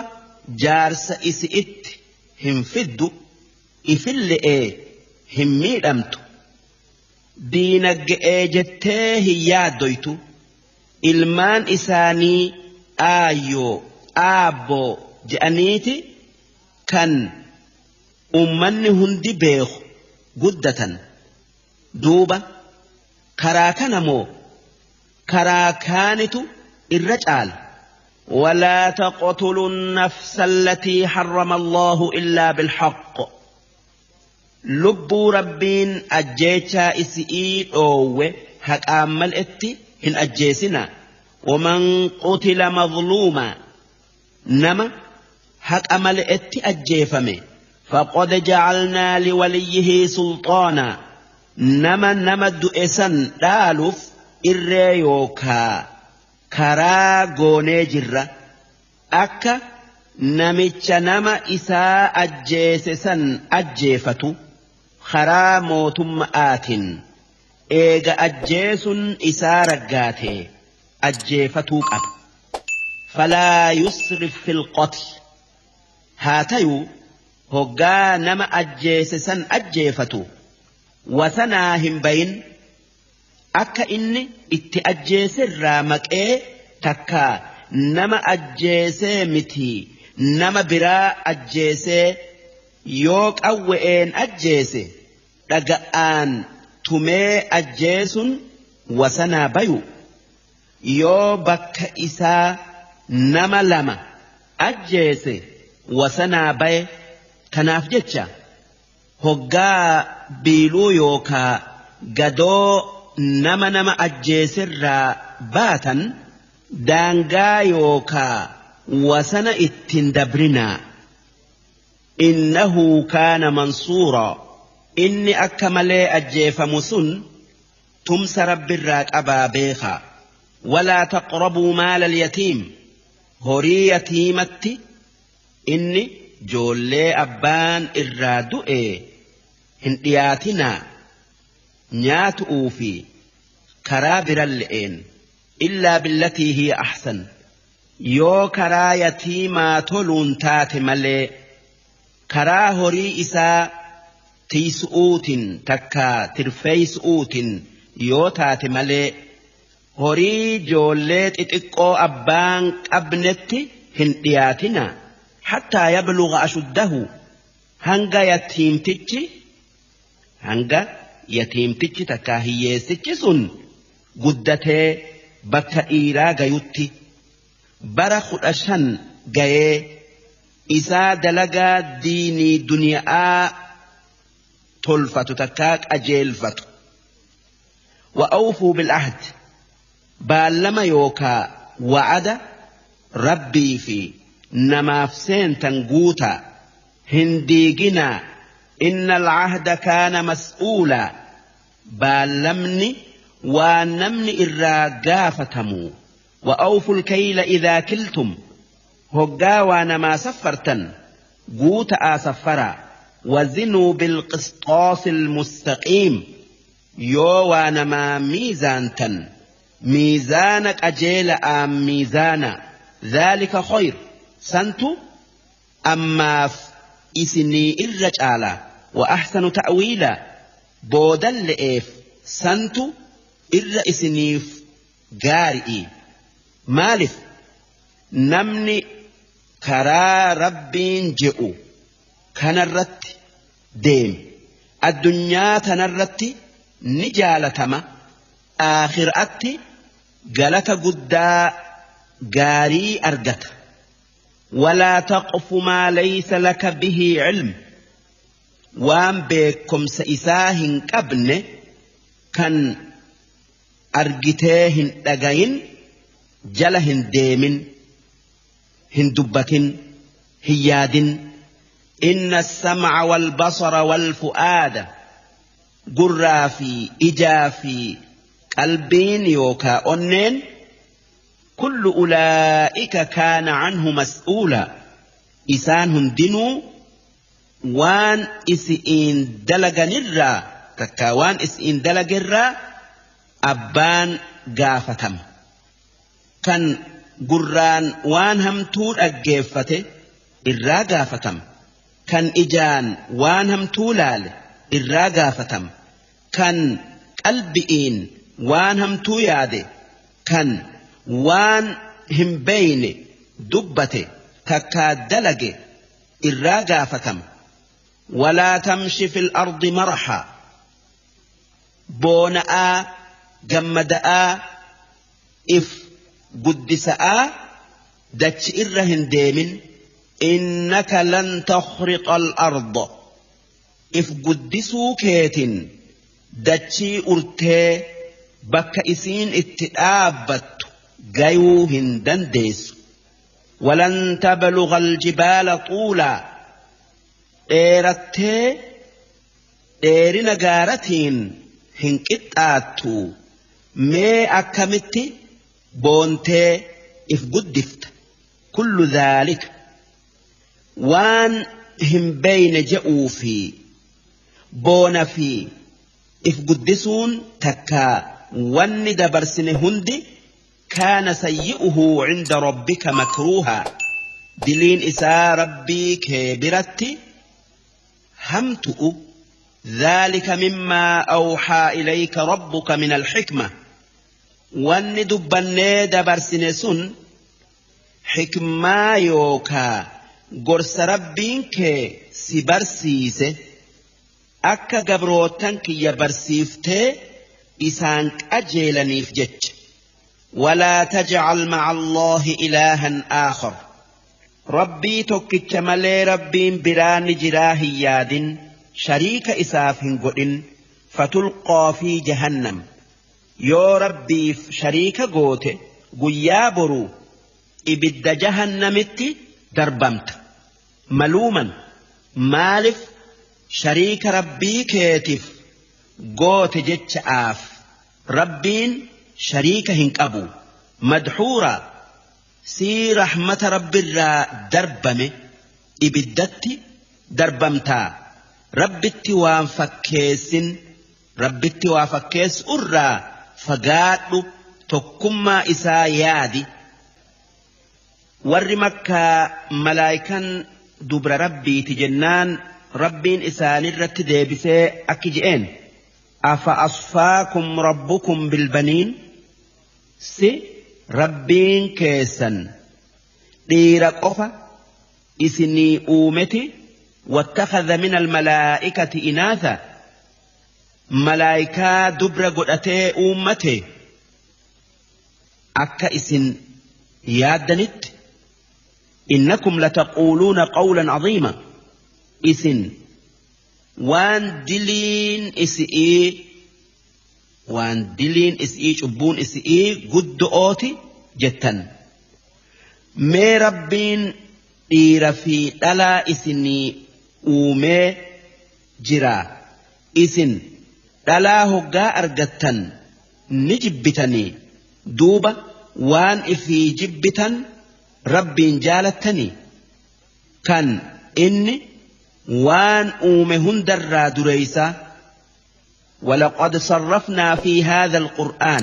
jaarsa isi'itti hin fiddu, ifille'ee hin miidhamtu. Diinagge'ee jettee hin yaaddoytu. Ilmaan isaanii aayyoo aabboo je'aniiti kan ummanni hundi beeku guddatan. Duuba karaa kana moo karaa kaanitu irra caala. ولا تقتلوا النفس التي حرم الله إلا بالحق. لبوا ربين أجيتشا إسئي أوه هك أمل إتي هن أجيسنا. ومن قتل مظلوما نما هك أمل إتي أجيفمي فقد جعلنا لوليه سلطانا. نما نما دؤسا دالف إريوكا karaa goonee jirra akka namicha nama isaa ajjeese san ajjeefatu karaa mootummaatiin eega ajjeesun isaa raggaate ajjeefatuu qaba. Falaa yusrif fil qatl. Haa tayuu hoggaa nama ajjeese san ajjeefatu wasanaa hin bayin akka inni itti ajjeeserraa maqee takka nama ajjeesee miti nama biraa ajjeesee yoo qawwe'een ajjeese dhaga'aan tumee ajjeesun wasanaa bayu. Yoo bakka isaa nama lama ajjeese wasanaa baye. Kanaaf jecha hoggaa biiluu yookaa gadoo nama nama ajjeeserraa baatan daangaa yookaa wasana ittiin dabrinaa. Innahu kaana mansuura. Inni akka malee ajjeefamu sun tumsa rabbirraa qabaa beekaa. Walaa taqrabuu maala alyatiim. Horii yatiimatti inni joollee abbaan irraa du'e hin dhiyaatinaa nyaatu'uu fi karaa biran le'een illaa billatii hiya ahsan. Yoo karaa yatiimaa toluun taate malee karaa horii isaa tiisu'uutin takkaa tirfeeysu'uutin yoo taate malee horii joollee xixiqqoo abbaan qabnetti hin dhiyaatina. Hattaa yabluga ashuddahu. Hanga yatiimtichi Hanga yatiimtichi takkaa hiyyeessichi sun guddatee bakka dhiiraa gayutti bara 15 gayee isaa dalagaa diinii duniyaa tolfatu takkaa qajeelfatu. Wa'awfuu bil'ahd baallama yookaa wa'ada rabbii fi namaaf seentan guutaa hin diiginaa. Inna al'ahda kaana mas'uulaa baallamni waan namni irraa gaafatamu. Wa'awful kayla idhaa kiltum hoggaa waa namaa saffartan guuta'aa saffaraa. Wazinuu bilqisxaasil mustaqiim yoo waa namaa miizaantan miizaana qajeela'aa miizaana. Dhaalika khayr santu ammaaf isinii irra caalaa. Wa ahsanu ta'wiila boodan le'eef santu irra isiniif gaari'i. Maaliif namni karaa rabbiin je'u kanarratti deeme addunyaa tanarratti ni jaalatama, aakhiraatti galata guddaa gaarii argata. Walaa taqfu maa laysa laka bihi cilm waan beekumsa isaa hin qabne kan argitee hin dhagayin jala hin deemin, hin dubbatin, hin yaadin. Inna as-sam'a wal basara wal fu'aada gurraa fi ijaa fi qalbiin yookaa onneen kullu ulaa'ika kaana anhu mas'uula isaan hundinuu waan isiin dalaganirraa takkaa waan isiin dalagerraa abbaan gaafatama. Kan gurraan waan hamtuu dhaggeeffate irraa gaafatama. Kan ijaan waan hamtuu laale irraa gaafatama. Kan qalbi'iin waan hamtuu yaade, kan waan hin beeyne dubbate takkaa dalage irraa gaafatama. Walaa tamshi fil ardi maraha boona'aa gammada'aa if guddisa'aa dachi irra hin deemin. Innaka lan takhriqa al-arda if guddisuu keetin dachii urtee bakka isiin itti dhaabbattu gayuu hin dandeessu. Walan tablugha al-jibaala tuulaa dheerattee dheerina gaaratiin hin qixxaattu. Mee akkamitti boontee if guddifta. Kullu dhaalika waan hin beeyne je'uu fi boona fi if guddisuun takkaa wanni dabarsine hundi kaana sayyi'uhu cinda rabbika makruuhaa diliin isaa rabbii kee biratti hamtu'u. Dhaalika mimmaa awxaa ilayka rabbuka min alxikma wanni dubbannee dabarsine sun xikmaa yookaa gorsa rabbiin kee si barsiise akka gabrootan kiyya barsiiftee isaan qajeelaniif jecha. Walaa tajcal maca Allaahi ilaahan aakhar rabbii tokkicha malee rabbiin biraa ni jiraa hin yaadin, shariika isaaf hin godhin. Fatulqaa fi jahannam yoo rabbiif shariika goote guyyaa boruu ibidda jahannamitti darbamta. Maluuman maaliif shariika rabbii keetiif goote jecha'aaf rabbiin shariika hin qabu. Madhuura sii rahmata rabbirraa darbame ibiddatti darbamtaa. Rabbitti waan fakkeessin, rabbitti waa fakkeessu irraa fagaadhu, tokkummaa isaa yaadi. Warri makkaa malaayikan dubra rabbiiti jennaan rabbiin isaanirratti deebisee akki je'een afa asfaakum rabbukum bilbaniin si rabbiin keessan dhiira qofa isinii uumeti wattakhadha min almalaa'ikati inaatha malaayikaa dubra godhatee uummate akka isin yaaddanitti innakum lataquuluuna qawlan caziima isin waan diliin isi'ii cubbuun isi'ii guddo'ooti jettan mee rabbiin dhiira fi dhalaa isinii uumee jira isin dhalaa hoggaa argattan ni jibbitanii duuba waan ifii jibbitan rabbiin jaalattanii kan inni waan uume hundarraa dureeysa ولقد صرفنا في هذا القرآن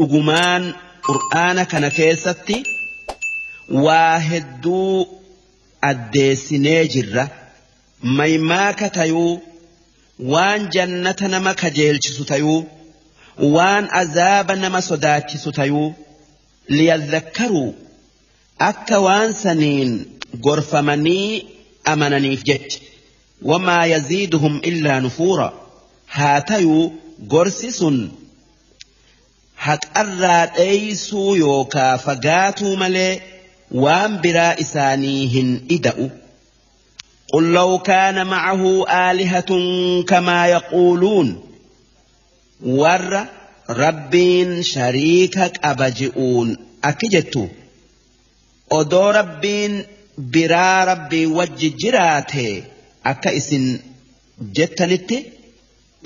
أجمان قرآن كان كيستي واهدو أديسني جرة ميماك تيو وان جنة نما كجيلشسو تيو وان عذاب نما صداتشسو تيو ليذكروا أكا وان سنين غرفمني أمنني فجت وما يزيدهم إلا نفورا هاتيو غرسس haqarraa dheeysuu yookaa fagaatuu malee waan biraa isaanii hin ida'u. قل لو كان معه آلهة كما يقولون ور ربين شريكك أبجئون أكجتو أدو ربين برا ربي وجه جراته أكئس جتنت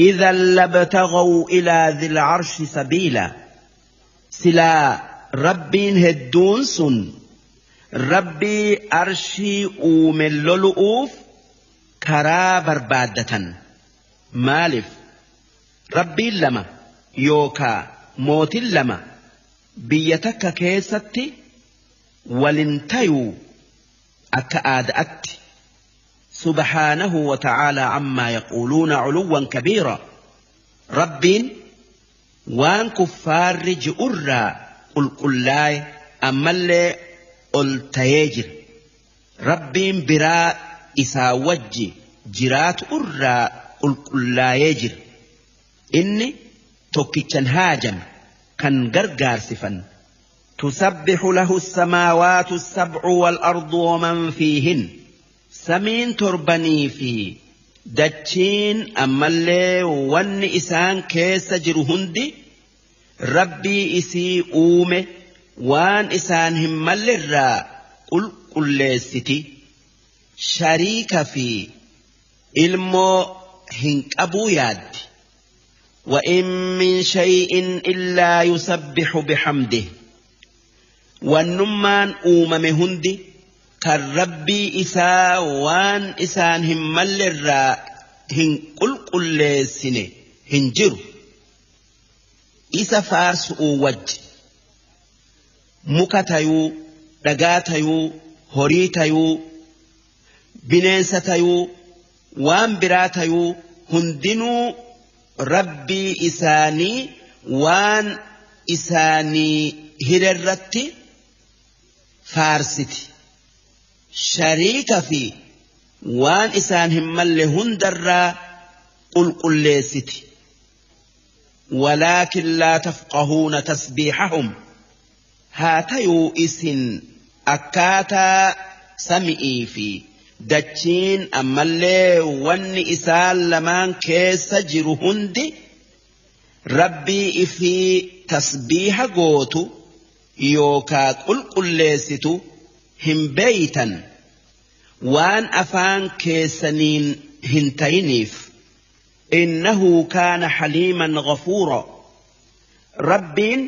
إذا لابتغوا إلى ذي العرش سبيلا سلا ربين هدون سن ربي أرشي أومللؤوف كرا بربادة مالف ربي لما يوكا موت لما بيتك كيستي ولنتيو أكاد أت سبحانه وتعالى عما يقولون علوا كبيرا ربين وان كفار جئرا قل قل أما اللي قل ربين برا إسا وجي جرات أرى قل قل لا يجر إني توكيتشن هاجم كان غرغار سفن تسبح له السماوات السبع والأرض ومن فيهن سمين تربني في دتشين أما اللي ون إسان كيس جرهندي ربي إسي أومه وان إسان هم اللي قل قل ستي شريك في إلمو هنك أبو ياد وإن من شيء إلا يسبح بحمده والنمان أومم هندي كالربي إسا وان إسان هم اللي هن قل قل سنة هنجر إسا فارس وجه muka tayuu dhagaa tayuu horii tayuu bineensa tayuu waan biraa tayuu hundinuu rabbii isaanii waan isaanii hirerratti faarsiti shariika fi waan isaan hin malle hundarraa qulqulleessiti walaakin laa tafqahuuna tasbiixahum haa tayuu isin akkaataa sami'ii fi dachiin ammallee wanni isaan lamaan keessa jiru hundi rabbii ifii tasbiiha gootu yookaa qulqulleessitu hin beeytan waan afaan keessaniin hin tayiniif innahu kaana xaliiman ghafuura rabbiin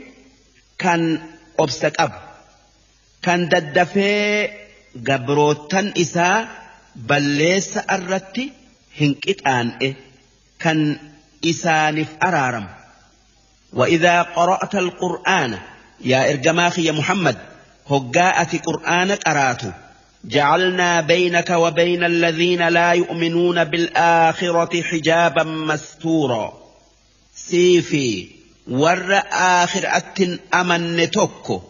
kan obsa qabu kan daddafee gabroottan isaa balleessa irratti hin qixaan'e kan isaaniif araaramu. وإذا قرأت القرآن يا إرجماخي يا محمد هجاءة قرآن قرأته جعلنا بينك وبين الذين لا يؤمنون بالآخرة حجابا مستورا سيفي ور آخر أتن أمن توكو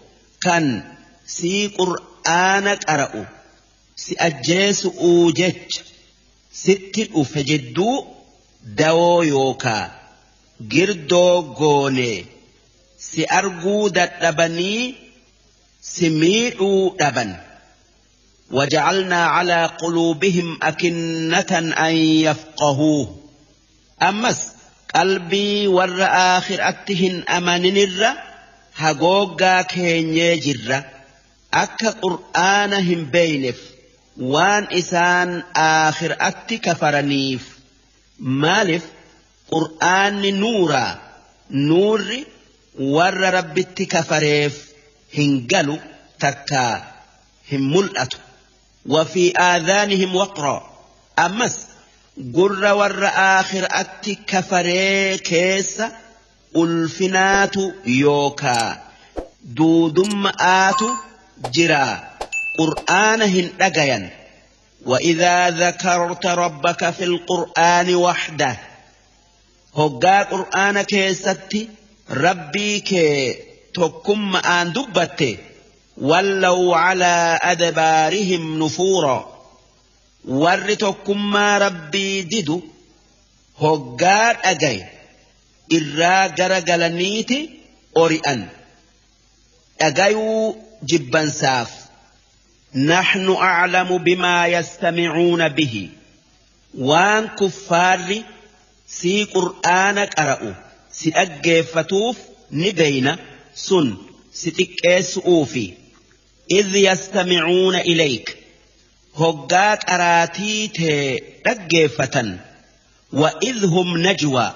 كان سي قرآن قرأ سي أجيس أوجج ست أفجدو dawoo yookaa girdoo goone si arguu dadhabanii si miidhuu dhaban. وجعلنا على قلوبهم أكنة أن يفقهوه أمس قلبي ور آخر أتهن أمننر هقوقا كيني جر أكا قرآنهم بينف وان إسان آخر أت كفرنيف مالف قرآن نورا نور ور ربت كفريف هنقلو تكا هم ملأتو وفي آذانهم وقرا أمس قر ور آخر أت كفري كيس ألفنات يوكا دودم آت جرا قرآنهن أجيا وإذا ذكرت ربك في القرآن وحده هقا قرآن كيستي ربي كي تكم آن دبتي ولوا على أدبارهم نفورا ورتكم ما ربي ددو هقار أجي إرا جرجلنيتي أوريان أجيو جبا ساف نحن أعلم بما يستمعون به وان كفار سي قرآنك أرأو سي أجيفتوف نبين سن ستكيسؤوفي إذ يستمعون إليك هقاك أراتي تأجيفة وإذ هم نجوى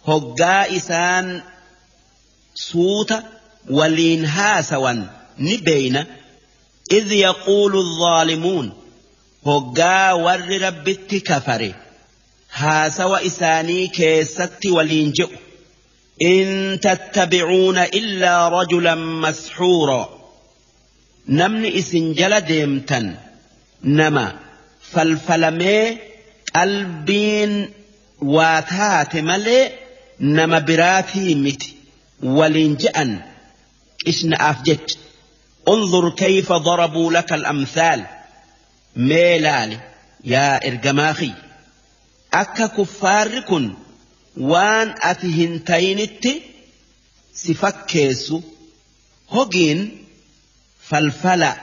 هقا إسان صوت ولينهاسوا نبين إذ يقول الظالمون هقا ور ربت كفر هاسوا إساني كيست ولينجؤ إن تتبعون إلا رجلا مسحورا نمني إسنجل ديمتا نما فالفلمي قلبين واتات ملي نما براتي مت ولنجأن إشن أفجت انظر كيف ضربوا لك الأمثال ميلال يا إرجماخي أكا كفاركن وان أتهنتينت سفكيسو هجين فالفلا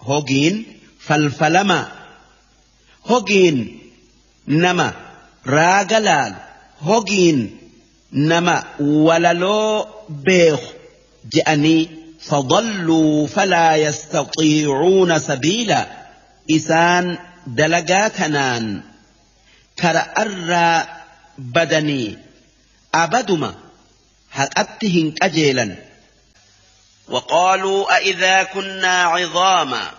هجين فالفلما هجين نما راجلال هجين نما وللو بيخ جأني فضلوا فلا يستطيعون سبيلا إسان دلقاتنان كرأر بدني أبدما هكأتهن أجيلا وقالوا أئذا كنا عظاما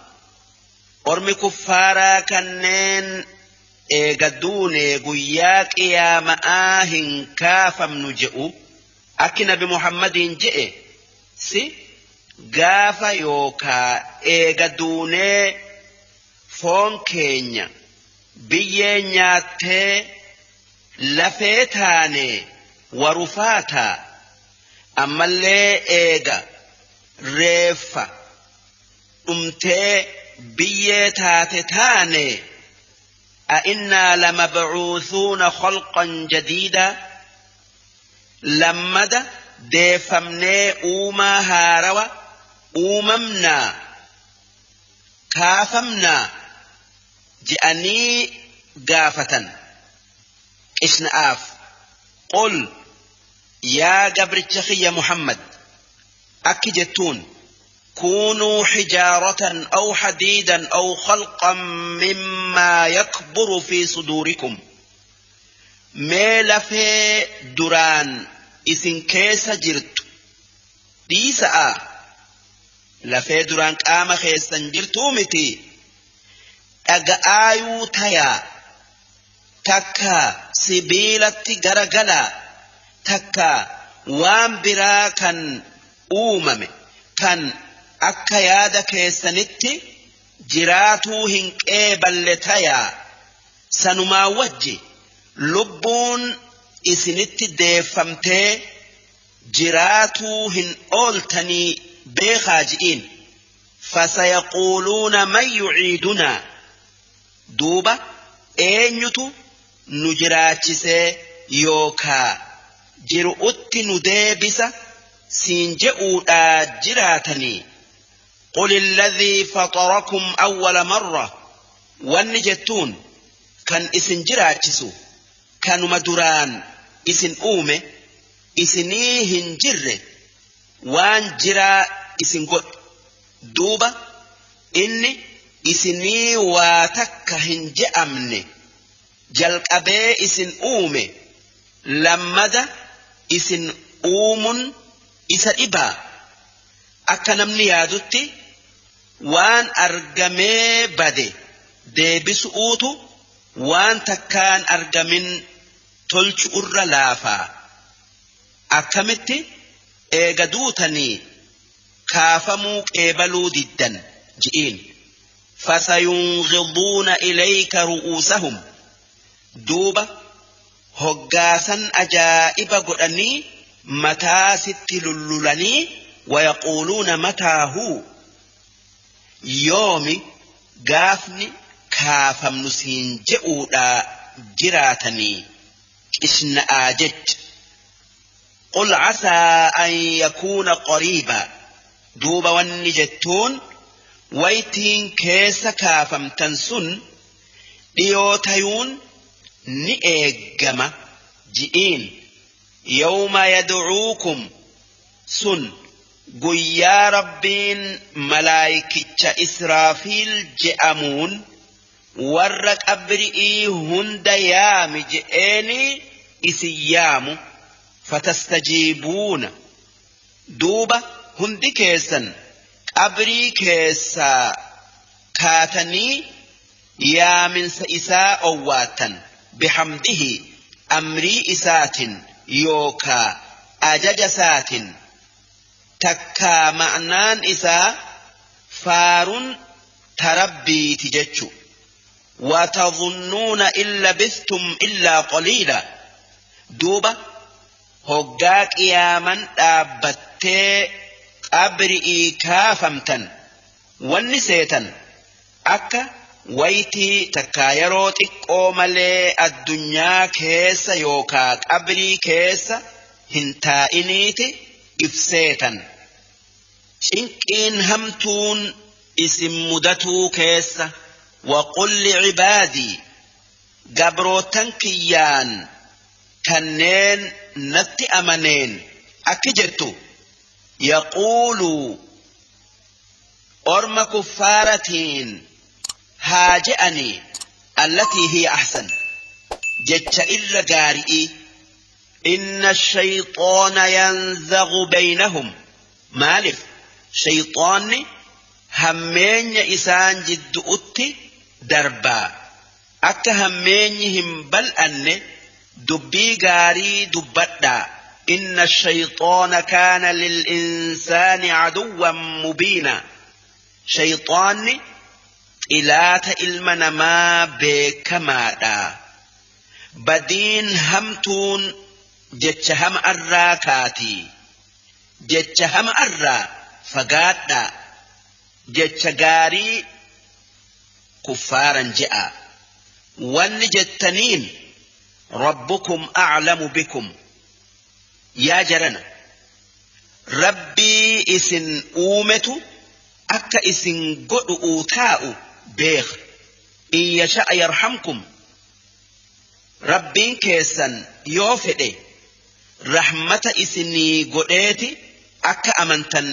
أرمي كفارا كنين إيقدوني قياك يا مآهن كافم نجئو أكن بمحمد جئ سي قافا يوكا إيقدوني فون كينيا بيي نياتي lafee taane warufaataa ammallee eega reeffa dhumtee biyyee taate taane a'innaa lamabcuuthuuna khalqan jadiida lammada deeffamnee uumaa haarawa uumamnaa kaafamnaa je'anii gaafatan. إشنآف قل يا قبرتشخي يا محمد أكجتون كونوا حجارة أو حديدا أو خلقا مما يكبر في صدوركم ميل في دران إسن كيس جرت ديسا لفي دران قام خيسا جرتومتي أقآيو تيا takka sibiilatti garagala takka waan biraa kan uumame kan akka yaada keessanitti jiraatuu hin qeeballe tayaa sanumaa wajji lubbuun isinitti deeffamtee jiraatuu hin ooltanii beekaa ji'iin fasayaquuluuna man yuciidunaa duuba eenyutu nu jiraachisee yookaa jiru'utti nu deebisa siin je'uudhaa jiraatanii. Qul alladhii faxarakum awwala marra, wanni jettuun kan isin jiraachisu kanuma duraan isin uume isinii hin jirre waan jiraa isin godhe. Duuba inni isinii waa takka hin je'amne jalqabee isin uume, lammada isin uumun isa dhibaa. Akka namni yaadutti waan argamee bade deebisu'uutu waan takkaan argamin tolchu irra laafaa. Akkamitti eega duutanii kaafamuu qeebaluu diddan ji'iin. Fasayungiduuna ilayka ru'uusahum, duuba hoggaasan ajaa'iba godhanii mataa sitti lullulanii, wayaquuluuna mataa huu, yoomi gaafni kaafamnu siin je'uudhaa jiraatanii qishna'aa jecha. Qul casaa an yakuuna qariibaa, duuba wanni jettuun waytiin keessa kaafamtan sun dhiyoo tayuun ni eeggama ji'iin. Yawma yadcuukum, sun guyyaa Rabbiin malaayikicha Israafiil je'amuun warra qabri'ii hunda yaami je'eenii isin yaamu. Fatastajiibuuna, duuba hundi keessan qabrii keessaa kaatanii yaaminsa isaa owwaattan, bihamdihi, amrii isaatin yookaa ajaja isaatin. Takkaa ma'naan isaa faarun tarabbiiti jechu. Watadhunnuuna in labistum illaa qaliila, duuba hoggaa qiyaaman dhaabbattee qabri'ii kaafamtan wanni seetan akka waytii takkaa yeroo xiqqoo malee addunyaa keessa yookaa qabrii keessa hin taa'iniiti ibseetan. Cinqiin hamtuun isin mudatuu keessa. Waqul licibaadii, gabrootan kiyyaan kanneen natti amaneen akki jettu, yaquuluu, orma kuffaaratiin haa je'anii, allatii hiya ahsan, jecha irra gaari'ii. Inna shayxaana yanzaghu baynahum, maaliif shayxaanni hammeenya isaan jiddu'utti darbaa, akka hammeenyi hin bal'anne dubbii gaarii dubbadhaa. Inna shayxaana kaana lil'insaani caduwwan mubiina, shayxaanni xilaata ilma namaa beekamaadha. Badiin hamtuun jecha hama arraa kaatii, jecha hama arraa fagaadhaa, jecha gaarii kuffaaran je'a. Wanni jettaniin rabbukum a'lamu bikum, yaa jarana, Rabbii isin uumetu akka isin godhu'uu taa'u beeka. In yasha'a yarhamkum, Rabbiin keessan yoo fedhe rahmata isinii godheeti akka amantan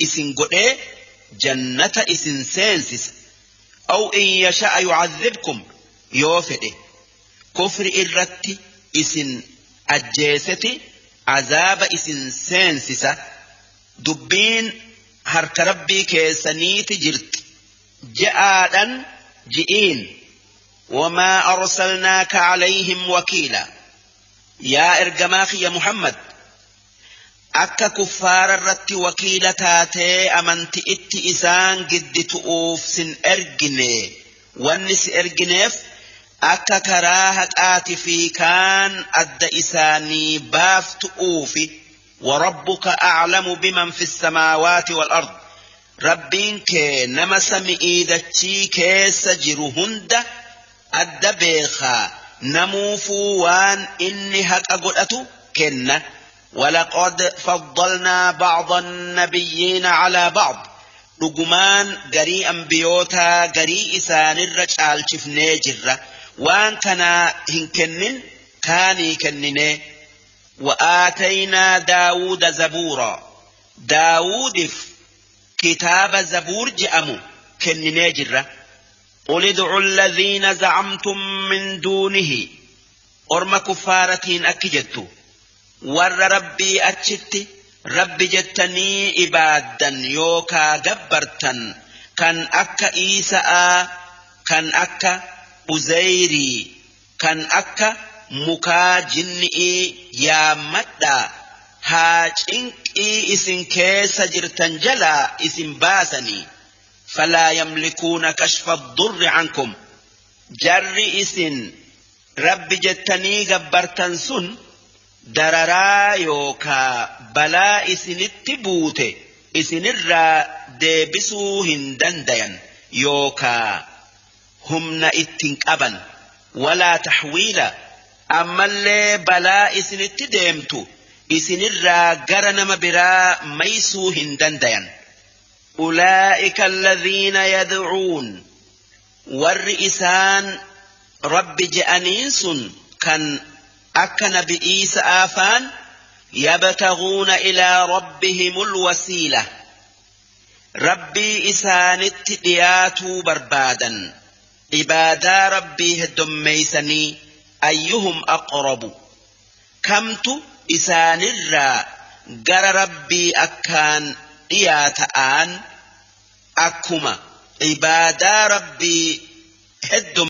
isin godhee jannata isin seensisa. Aw in yasha'a yu'adhibkum, yoo fedhe kufri irratti isin ajjeeseti azaaba isin seensisa. Dubbiin harka Rabbii keessaniiti jirti je'aadhan ji'iin. Wamaa arsalnaaka calayhim wakiila, yaa ergamaa kiyya Muhammad, akka kuffaara irratti wakiila taatee amanti itti isaan gidditu'uuf sin ergine. Wanni si ergineef akka karaa haqaati fi kaan adda isaanii baaftu'uufi. وربك أعلم بمن في السماوات والأرض، ربين كي نما سمئي دتشي كيس جرو هند أدى بيخا. Namuufuu waan inni haqa godhatu kenna. ولقد فضلنا بعض النبيين على بعض dhugumaan garii ambiyootaa garii isaanirra caalchifnee jirra waan kanaa hin kennin kaanii kenninee. وآتينا داود زبورا داودف كتاب زبور جأمو kenninee jirra. قل ادعوا الذين زعمتم من دونه orma kuffaaratiin akki jettu warra rabbii achitti rabbi jettanii ibaaddan yookaa gabbartan kan akka Iisa'aa kan akka Uzayrii kan akka mukaa jinni'ii yaammadhaa haa cinqii isin keessa jirtan jalaa isin baasanii. فلا يملكون كشف الضر عنكم jarri isin rabbi jettanii gabbartan sun dararaa yookaa balaa isinitti buute isinirraa deebisuu hin dandayan yookaa humna ittiin qaban walaa taxwiila ammallee balaa isinitti deemtu isinirraa gara nama biraa maysuu hin dandayan. أولئك الذين يدعون والرئسان رب جأنينس كان أكن بإيس آفان يبتغون إلى ربهم الوسيلة ربي إسانت دياتو بربادا عبادا ربي هدميسني أيهم أقرب كمت إسان الرا جر ربي أكان dhiyaa ta'an akkuma ibaadaa rabbii heddum.